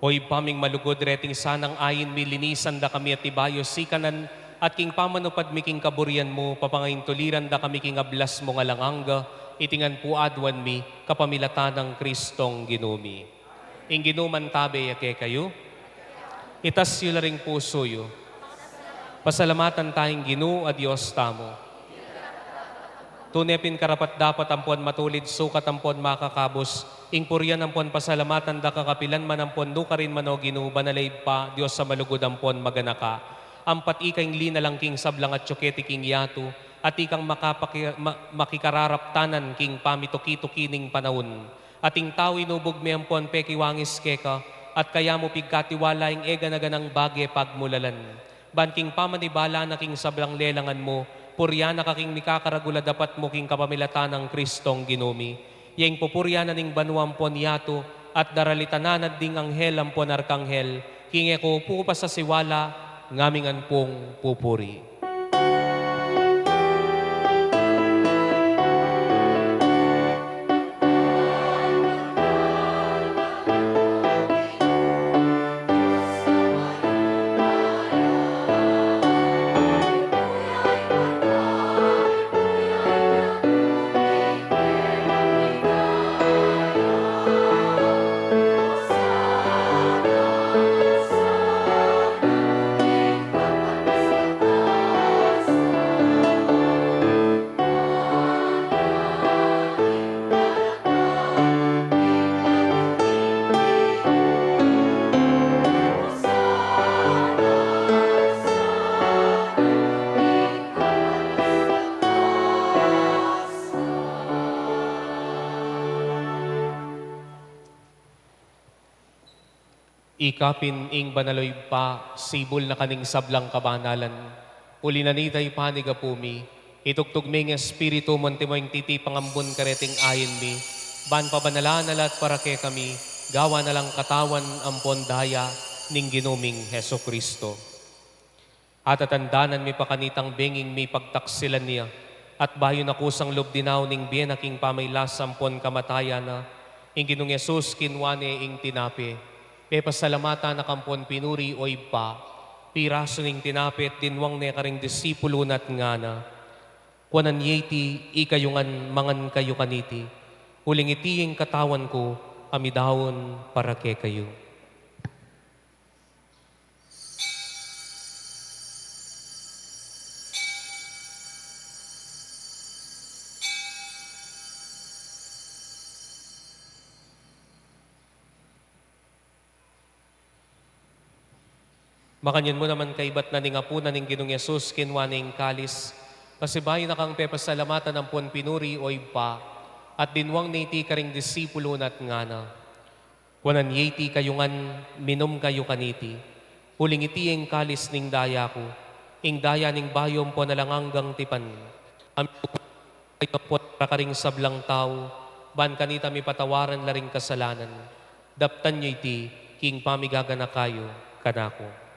O Ibpa ming malugud, reting sanang ain mi linisan da kami at ibayu sikanan, at king pamanupad mi king kaburian mu, papangaintuliran da kami king ablas mung alang angga. Iti ngan pu aduan mi kapamilatan nang Kristong Ginu mi. Ing Ginu mantabe ya kekayu. Itas yu la ring pusu yu. Pasalamatan taya ing Ginu a Dios tamu. Tune pin karapat-dapat ampon matulid sukat ampon makakabus ing purian ampon pasalamatan da ka kapilan man ampon nukarin man, o Ginu, banal a Ibpa, Dios a malugud ampon maganaka. Ampat ika ing linalang king sablang atyu keti king yatu, at ikang makapaki-, ma-, makikararaptanan king pamituki-tuki ning panaun. At ing tau inubug me ampon pekiwangis keka, at kaya mu pigkatiwala ing e gana-ganang bage pagmulalan. Ban king pamanibala na king sablang lelangan mu, purian na ka king mikakaragul a dapat mu king kapamilatan nang Kristong Ginu mi. Iyang pupurian na ning banua ampon yatu, at daralitan na ding anghel ampon arkanghel, king e ku pu pasasiwala, ngamingan pung pupuri. Ika pin ing banal, o Ibpa, sibul na ka ning sablang kabanalan. Uli na nita, ipanigapu mi, itugtug me ing Espiritu mu antimo ing titipang ambun kareting ain mi, ban pabanalan na la at para kekami, gawan na lang katawan ampon daya ning Ginu ming Jesucristo. Atatandanan mi pa kanitang benging mipagtaksilan ya, at bayu na kusang lub dinaun ing bie na king pamailasa ampon kamatayan na, ing Ginung Jesus kinua ne ing tinape, pepasalamatan na ka ampon pinuri, o Ibpa, pirasu ne ing tinape at dinwang ne karing disipulu na at ngana: Kuanan ye iti ikayu ngan, mangan kayu kaniti, uling iti ing katawan ku a midaun para kekayu. Makanyan mu naman kaibat na ning apunan ing Ginung Jesus, kinua ne ing kalis, pasibayu na kang pepasalamatan ampon pinuri, o Ibpa, at dinwang ne iti karing disipulu na at ngana: Kuanan ye iti kayu ngan, minum kayu kaniti, uling iti ing kalis ning daya ku, ing daya ning bayu ampon alang anggang tipan, a mibubu kayu ampon para karing sablang tau, ban kanita mipatawaran la ring kasalanan. Daptan yu iti king pamigaganaka yu kanaku.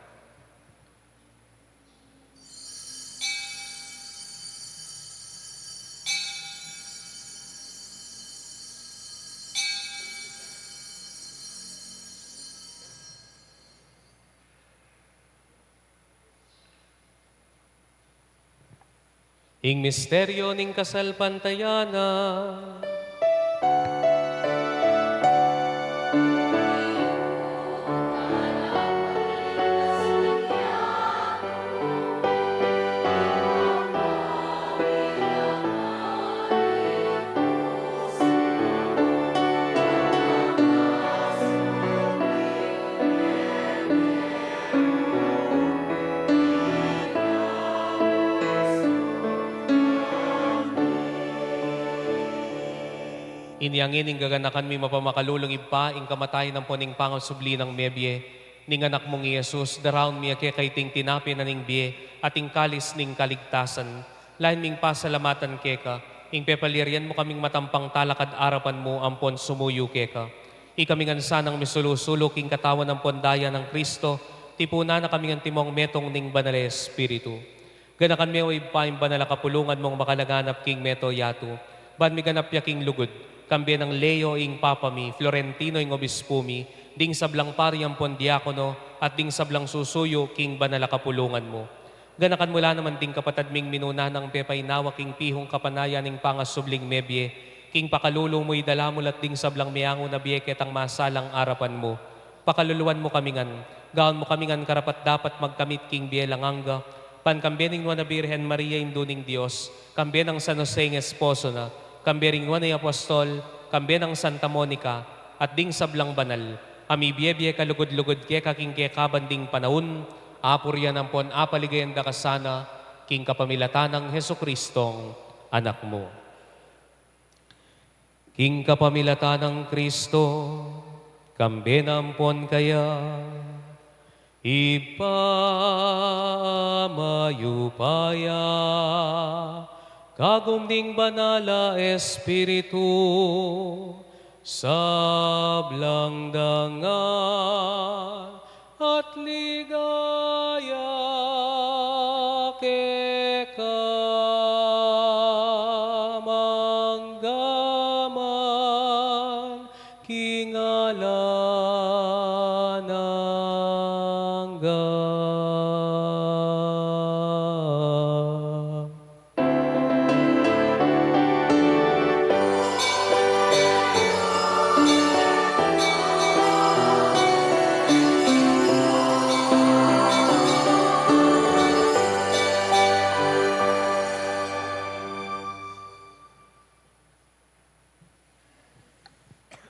Ing misteryu ning kasalpantayanan. Inya ngeni ing gaganakan mi mapamakalulung Ibpa, ing kamatayan ampon ing pangasubli nang mebie ning Anak mung i Jesus, daraun mi keka iting tinape na ning bie at ing kalis ning kaligtasan. Lain ming pasalamatan keka ing pepalyarian mu kaming matampang talakad arapan mu ampon sumuyu keka. Ikami ngan sanang misulu-sulu king katawan ampon daya nang Kristo, tipunan na kami ngan timong metung ning Banal a Espiritu. Ganakan me, O Ibpa, ing banal a kapulungan mung makalaganap king mabilug a yatu, ban miganap ya king lugud, kambe nang Leo ing Papa mi, Florentino ing Obispu mi, ding sablang pari ampon diakono, at ding sablang susuyu king banal a kapulungan mu. Ganakan mu la naman ding kapatad ming minuna nang pepainawa king pihung kapanayan ning pangasubling mebie, king pakalulu mu idala mu la at ding sablang meangu na bie ketang masalang arapan mu. Pakaluluan mu kami ngan, gawan mu kami ngan karapat-dapat magkamit king bie alang angga, ban kambe ning Nuan a Birhen Maria, Indu ning Dios, kambe nang San Jose ing esposo na, kambe ring nuan a apostol, kambe nang Santa Monica, at ding sablang banal a mibie-bie kalugud-lugud keka king kekaban ding panaun, apurian ampon apaligayan da ka sana, king kapamilatan nang Jesucristong Anak mu. King kapamilatan nang Kristo, kambe na ampon kaya, Ibpa a mayupaya, kagum ning Banal a Espiritu, sablang dangal at ligaya keka mangga man king alang angga.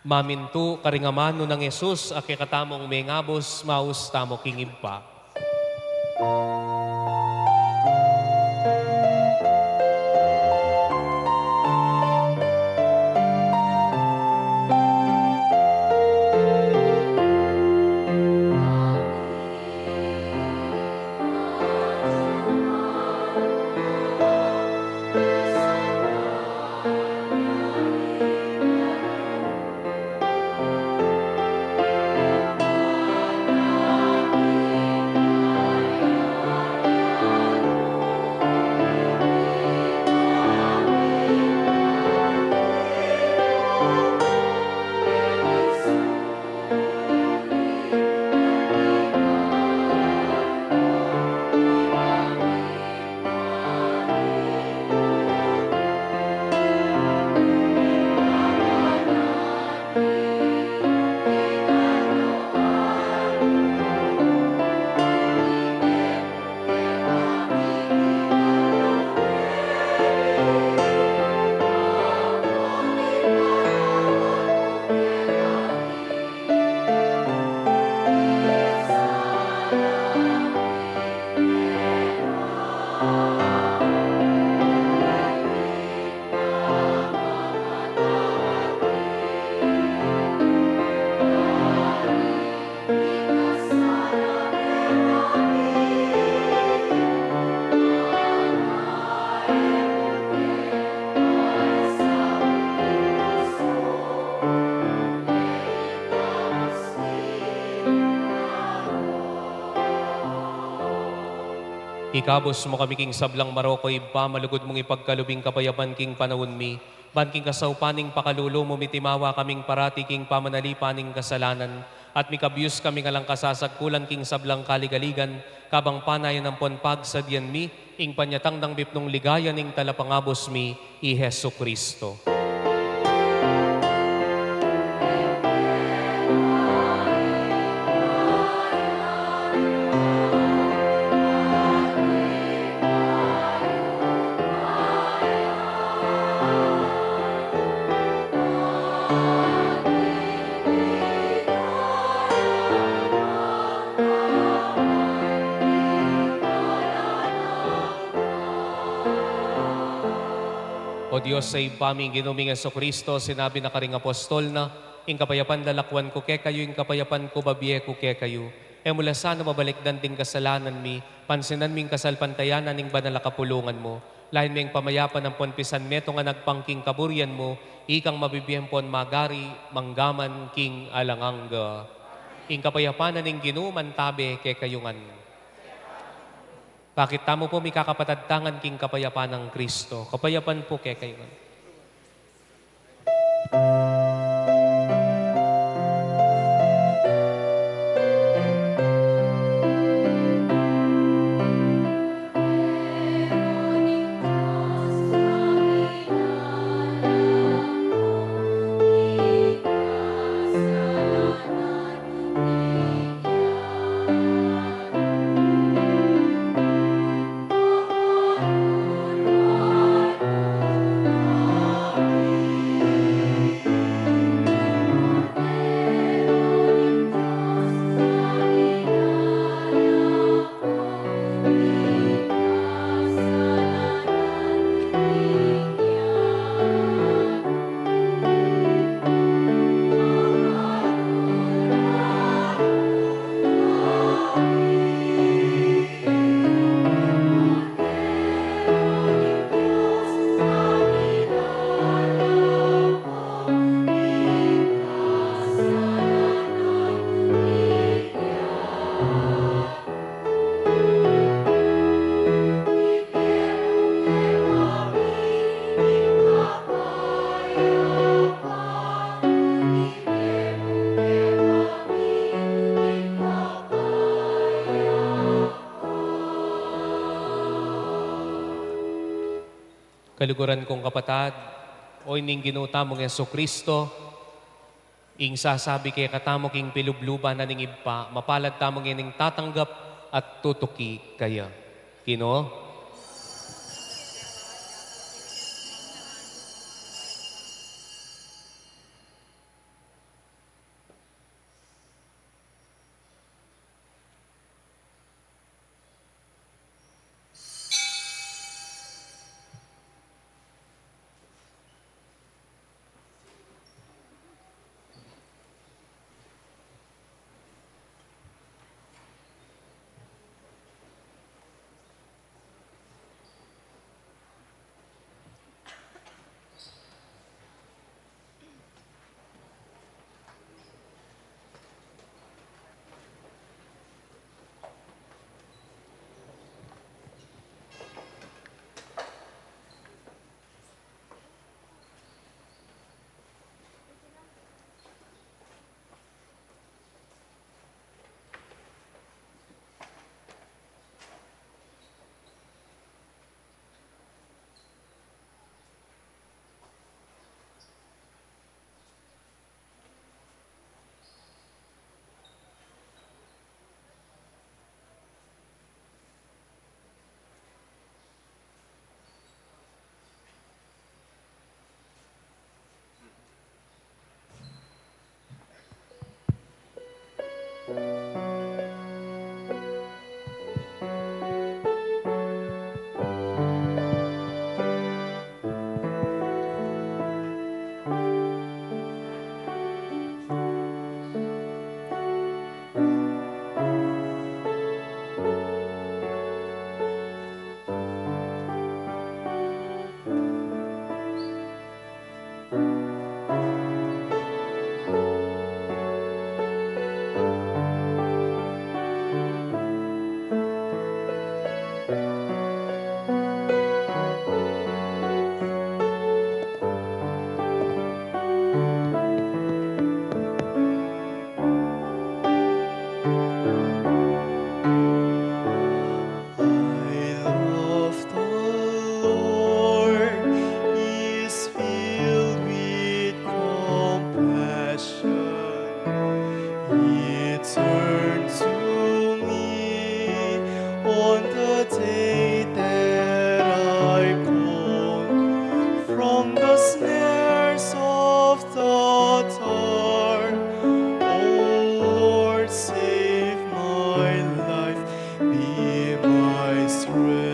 Mamintu karing amanu nang Jesus a kekatamung mengabus, maus tamu king Ibpa. Ikabus mu kami king sablang marok, O Ibpa, malugud mung ipagkalub ing kapayapan king panaun mi, ban king kasaupan ning pakalulu mu mitimawa kaming parati king pamanalipan ning kasalanan, at mikabyus kaming alang kasasagkulan king sablang kaligaligan, kabang panayan ampon pagsadyan mi ing panyatang nang mipnung ligaya ning Talapangabus mi, i Jesucristo. O Dios a Ibpa mi, ing Ginu ming Jesucristo, sinabi na karing apostol na, "Ing kapayapan lalakwan ku kekayu, ing kapayapan ku babie ku kekayu." E mu la sana babalikdan ding kasalanan mi, pansinan mi ing kasalpantayanan ning banal a kapulungan mu. Lain meng pamayapan ampon pisanmetung a nagpang king kaburian mu, ikang mabibie ampon magari manggaman king alang angga. Ing kapayapan na ning Ginu mantabe kekayu ngan. Pakit tamu pu, mikakapatad ta ngan king kapayapan nang Kristo. Kapayapan pu kekayu ngan. Kaluguran kung kapatad, o ining Ginu tamung Jesucristo, ing sasabi kekatamu king pilubluban na ning Ibpa, mapalad tamu ngening tatanggap at tutuki kaya. Ginu? I love the Lord, He is filled with compassion. He turned to me on the day that I called from the snares of the dark. O Lord, save my life, be my strength.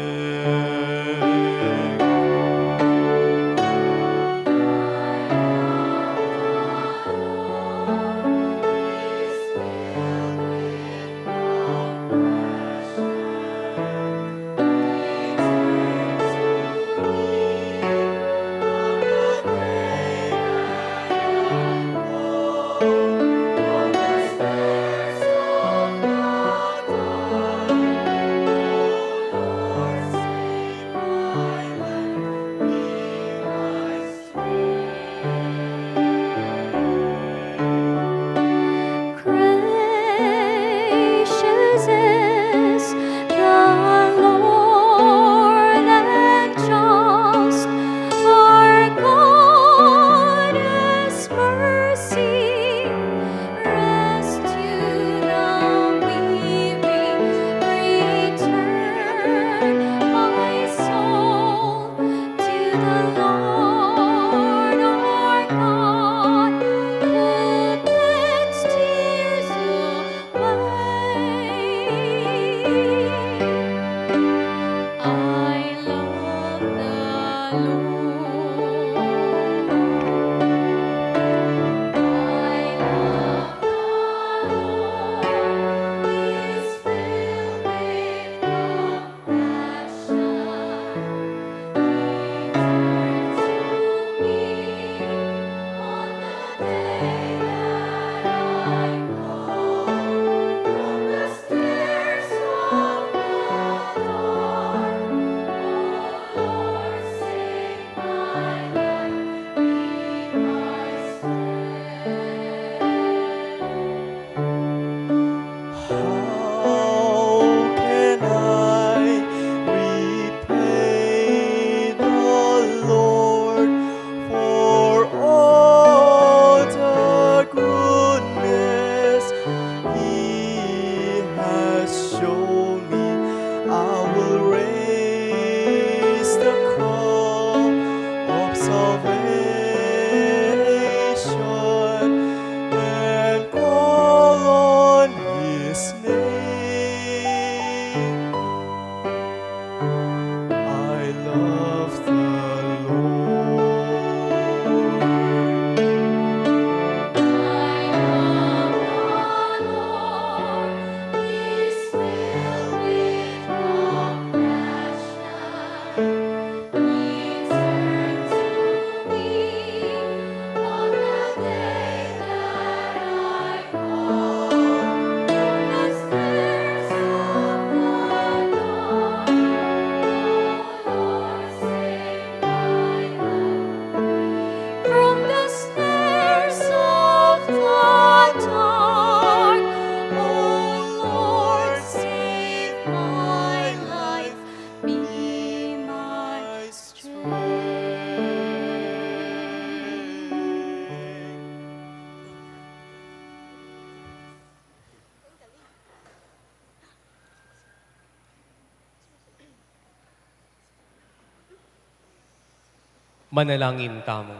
Manalangin tamu.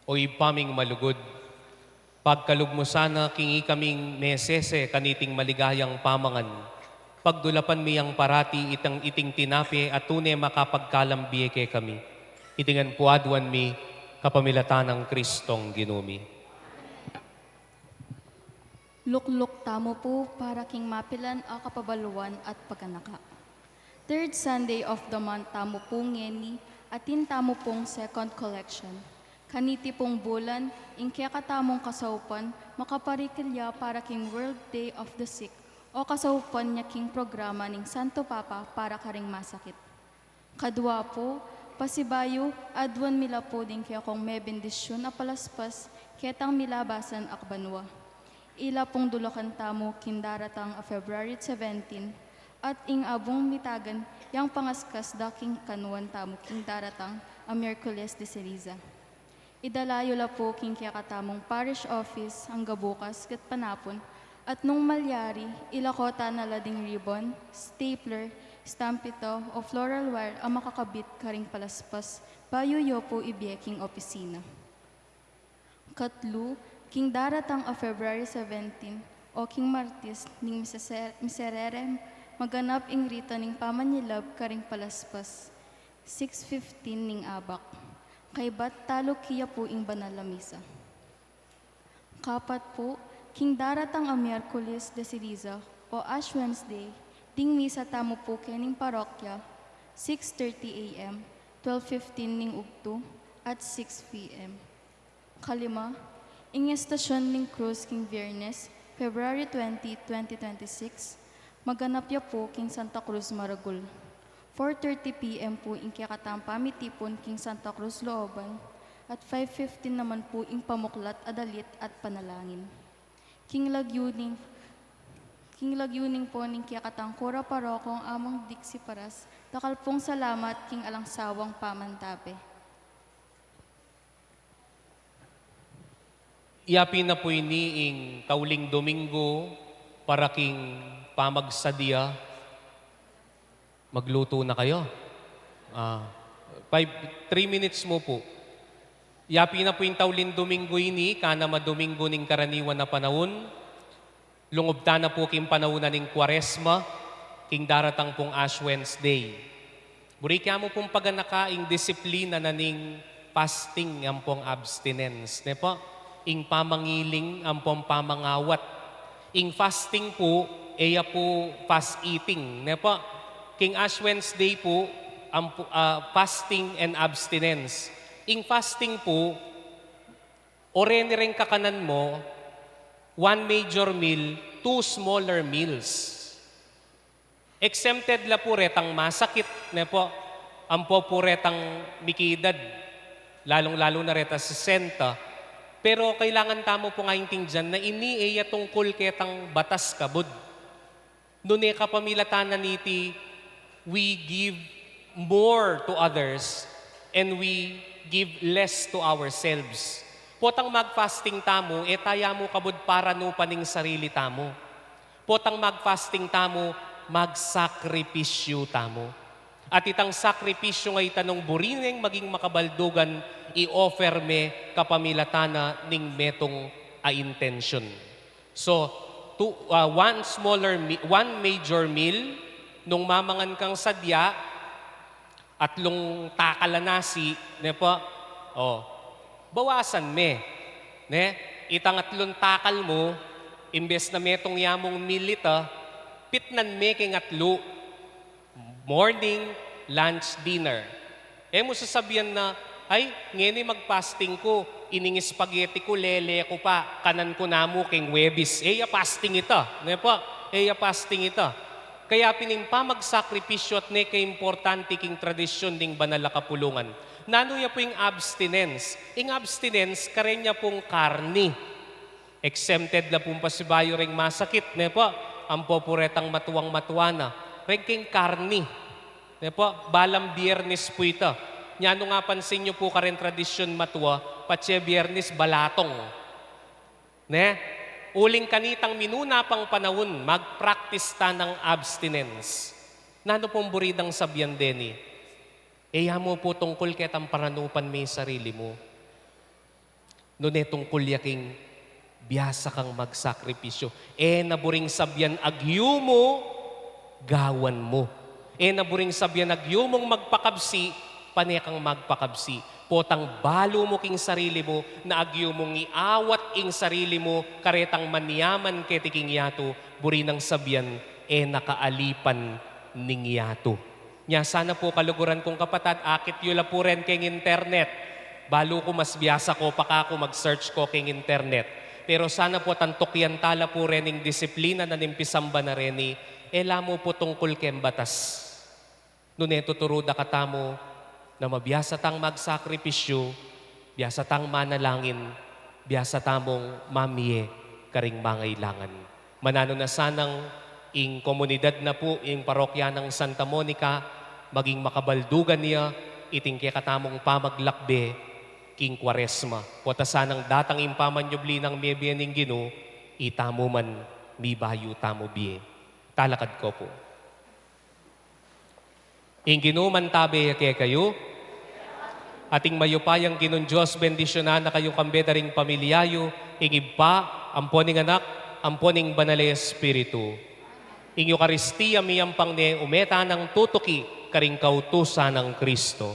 O Ibpa ming malugud, pagkalub mu sana king ikaming mesese kaniting maligayang pamangan. Pagdulapan mi yang parati itang iting tinape a tune makapagkalam bie kekami. Iti ngan pu aduan mi kapamilatan nang Kristong Ginu mi. Lukluk tamu pu para king mapilan a kapabaluan at paganaka. Third Sunday of the month tamu pu ngeni, atin tamu pung second collection. Kaniti pung bulan, ing kekatamung kasaupan makaparikil ya para king World Day of the Sick o kasaupan nia king programa ning Santo Papa para karing masakit. Kadua pu, pasibayu, aduan mi la pu ding kekong mebendisyun a palaspas ketang milabasan a banua. Ila pung dulukan tamu king daratang a February seventeen, at ing abung mitagan yang pangaskas da king kanuan tamu king daratang a Miyerkules de Ceniza. Idala yu la pu king kekatamung parish office angga bukas ket panapun, at nung malyari, ilako ta na la ding ribbon, stapler, stampito, o floral wire a makakabit karing palaspas bayu yu pu ibie king opisina. Katlu, king daratang a February seventeen, o king Martes ning misese-, miserere, maganap ing rito ning pamanyilab karing palaspas, six fifteen ning abak. Kaybat taluki ya pu ing banal a misa. Kapat pu, king daratang a Miyerkules de Ceniza o Ash Wednesday, ding misa tamu pu kening parokya, six thirty A M, twelve fifteen ning ubtu, at six P M. Kalima, ing estasyun ning krus king Biyernes, February twenty, twenty twenty-six, maganap ya pu king Santa Cruz Maragul. Four thirty P M pu ing kekatang pamitipun king Santa Cruz Looban, at five fifteen naman pu ing pamuklat a dalit at panalangin. King lagyu ning, king lagyu ning pu ning kekatang kura parokong Among Dixie Paras, dakal pung salamat king alang sawang pamantabe. Yapin na pu ini ing tauling Domingo para king pamagsadia. Magluto na kayo. Ah, five, three minutes mu pu. Yapin na pu ing tauling Domingo ini, kanam a Domingo ning karaniwan a panaun. Lungub ta na pu king panaun na ning Kuaresma, king daratang pung Ash Wednesday. Buri ke mu pung paganaka ing disiplina na ning fasting ampong abstinence, ne pu? Ing pamangiling ampong pamangawat. Ing fasting pu, e ya pu fast eating, ne pu? King Ash Wednesday pu, ampu-, ah, fasting and abstinence. Ing fasting pu, o reni reng kakanan mu, one major meal, two smaller meals. Exempted la pu retang masakit, ne pu? Ampo pu retang mikidad, lalung-lalu na reta sesenta. Pero kailangan tamu pung aintindian na ini e ya tungkul ketang batas kabud. Nune kapamilatan na niti, we give more to others and we give less to ourselves. Potang mag-fasting tamu, e ta ya mu kabud paranu pa ning sarili tamu. Potang mag-fasting tamu, magsakripisyu tamu. At itang sakripisyu nga ita nung buri neng maging makabaldugan, i-offer me kapamilatan na ning metung a intensyun. So, two, ah, one smaller me-, one major meal, nung mamangan kang sadya, atlung takal a nasi, ne pu? O, bawasan me, ne? Itang atlung takal mu, imbes na metung ya mung meal ita, pitnan me keng atlu, morning, lunch, dinner. E mu sasabian na, "Ay, ngeni mag-fasting ku, ining spaghetti ku, lele ku pa, kanan ku na mu keng Huwebes." E ya fasting ita, ne pu? E ya fasting ita. Kaya pin ing pamagsakripisyu at ne kaimportante king tradisyun ning banal a kapulungan. Nanu ya pu ing abstinence? Ing abstinence, karen ya pung karni. Exempted la pung pasibayu reng masakit, ne pu? Ampo pu retang matuang matua na. Reng king karni, ne pu? Balang Biyernes pu ita. Nyanu nga pansin yu pu karen tradisyun matua, patse Biyernes balatong. Ne? Uling kanitang minuna pang panaun, mag-practice ta ng abstinence. Nanu pung buri dang sabian deni? E ya mu pu tungkul ketang paranupan me ing sarili mu. Nune tungkul ya king biasa kang magsakripisyu. E na buring sabian agyu mu, gawan mu. E na buring sabian agyu mung magpakabsi, pane kang magpakabsi. Potang balu mu king sarili mu, na agyu mung iawat ing sarili mu karetang manyaman keti king yatu, buri nang sabian, e na kaalipan ning yatu. Nya sana pu, kaluguran kung kapatad, akit yu la pu ren keng internet. Balu ku mas biasa ko pa kaku mag-search ko keng internet. Pero sana pu tantukian ta la pu ren ing disiplina na ning pisamba na reni, e la mu pu tungkul keng batas. Nune tuturu da katamu na mabiasa tang magsakripisyu, biasa tang manalangin, biasa tamung mamie karing mangailangan. Mananu na sanang ing komunidad na pu, ing parokya nang Santa Monica, maging makabaldugan ya iting kekatamung pamaglakbe king Kuaresma. Pota sanang datang ing pamanyubli nang mie bie ning Ginu, itamu man mibayu tamu bie. Talakad ko pu. Ing Ginu mantabe ya kekayu. At ing mayupayang Ginung Dios bendisyunan na kayu kambe da ring pamilya yu, ing Ibpa, ampo ning Anak, ampo ning Banal a Espiritu. Ing Eukaristia miyampang ne, ume tanang tutuki karing kautusan nang Kristo.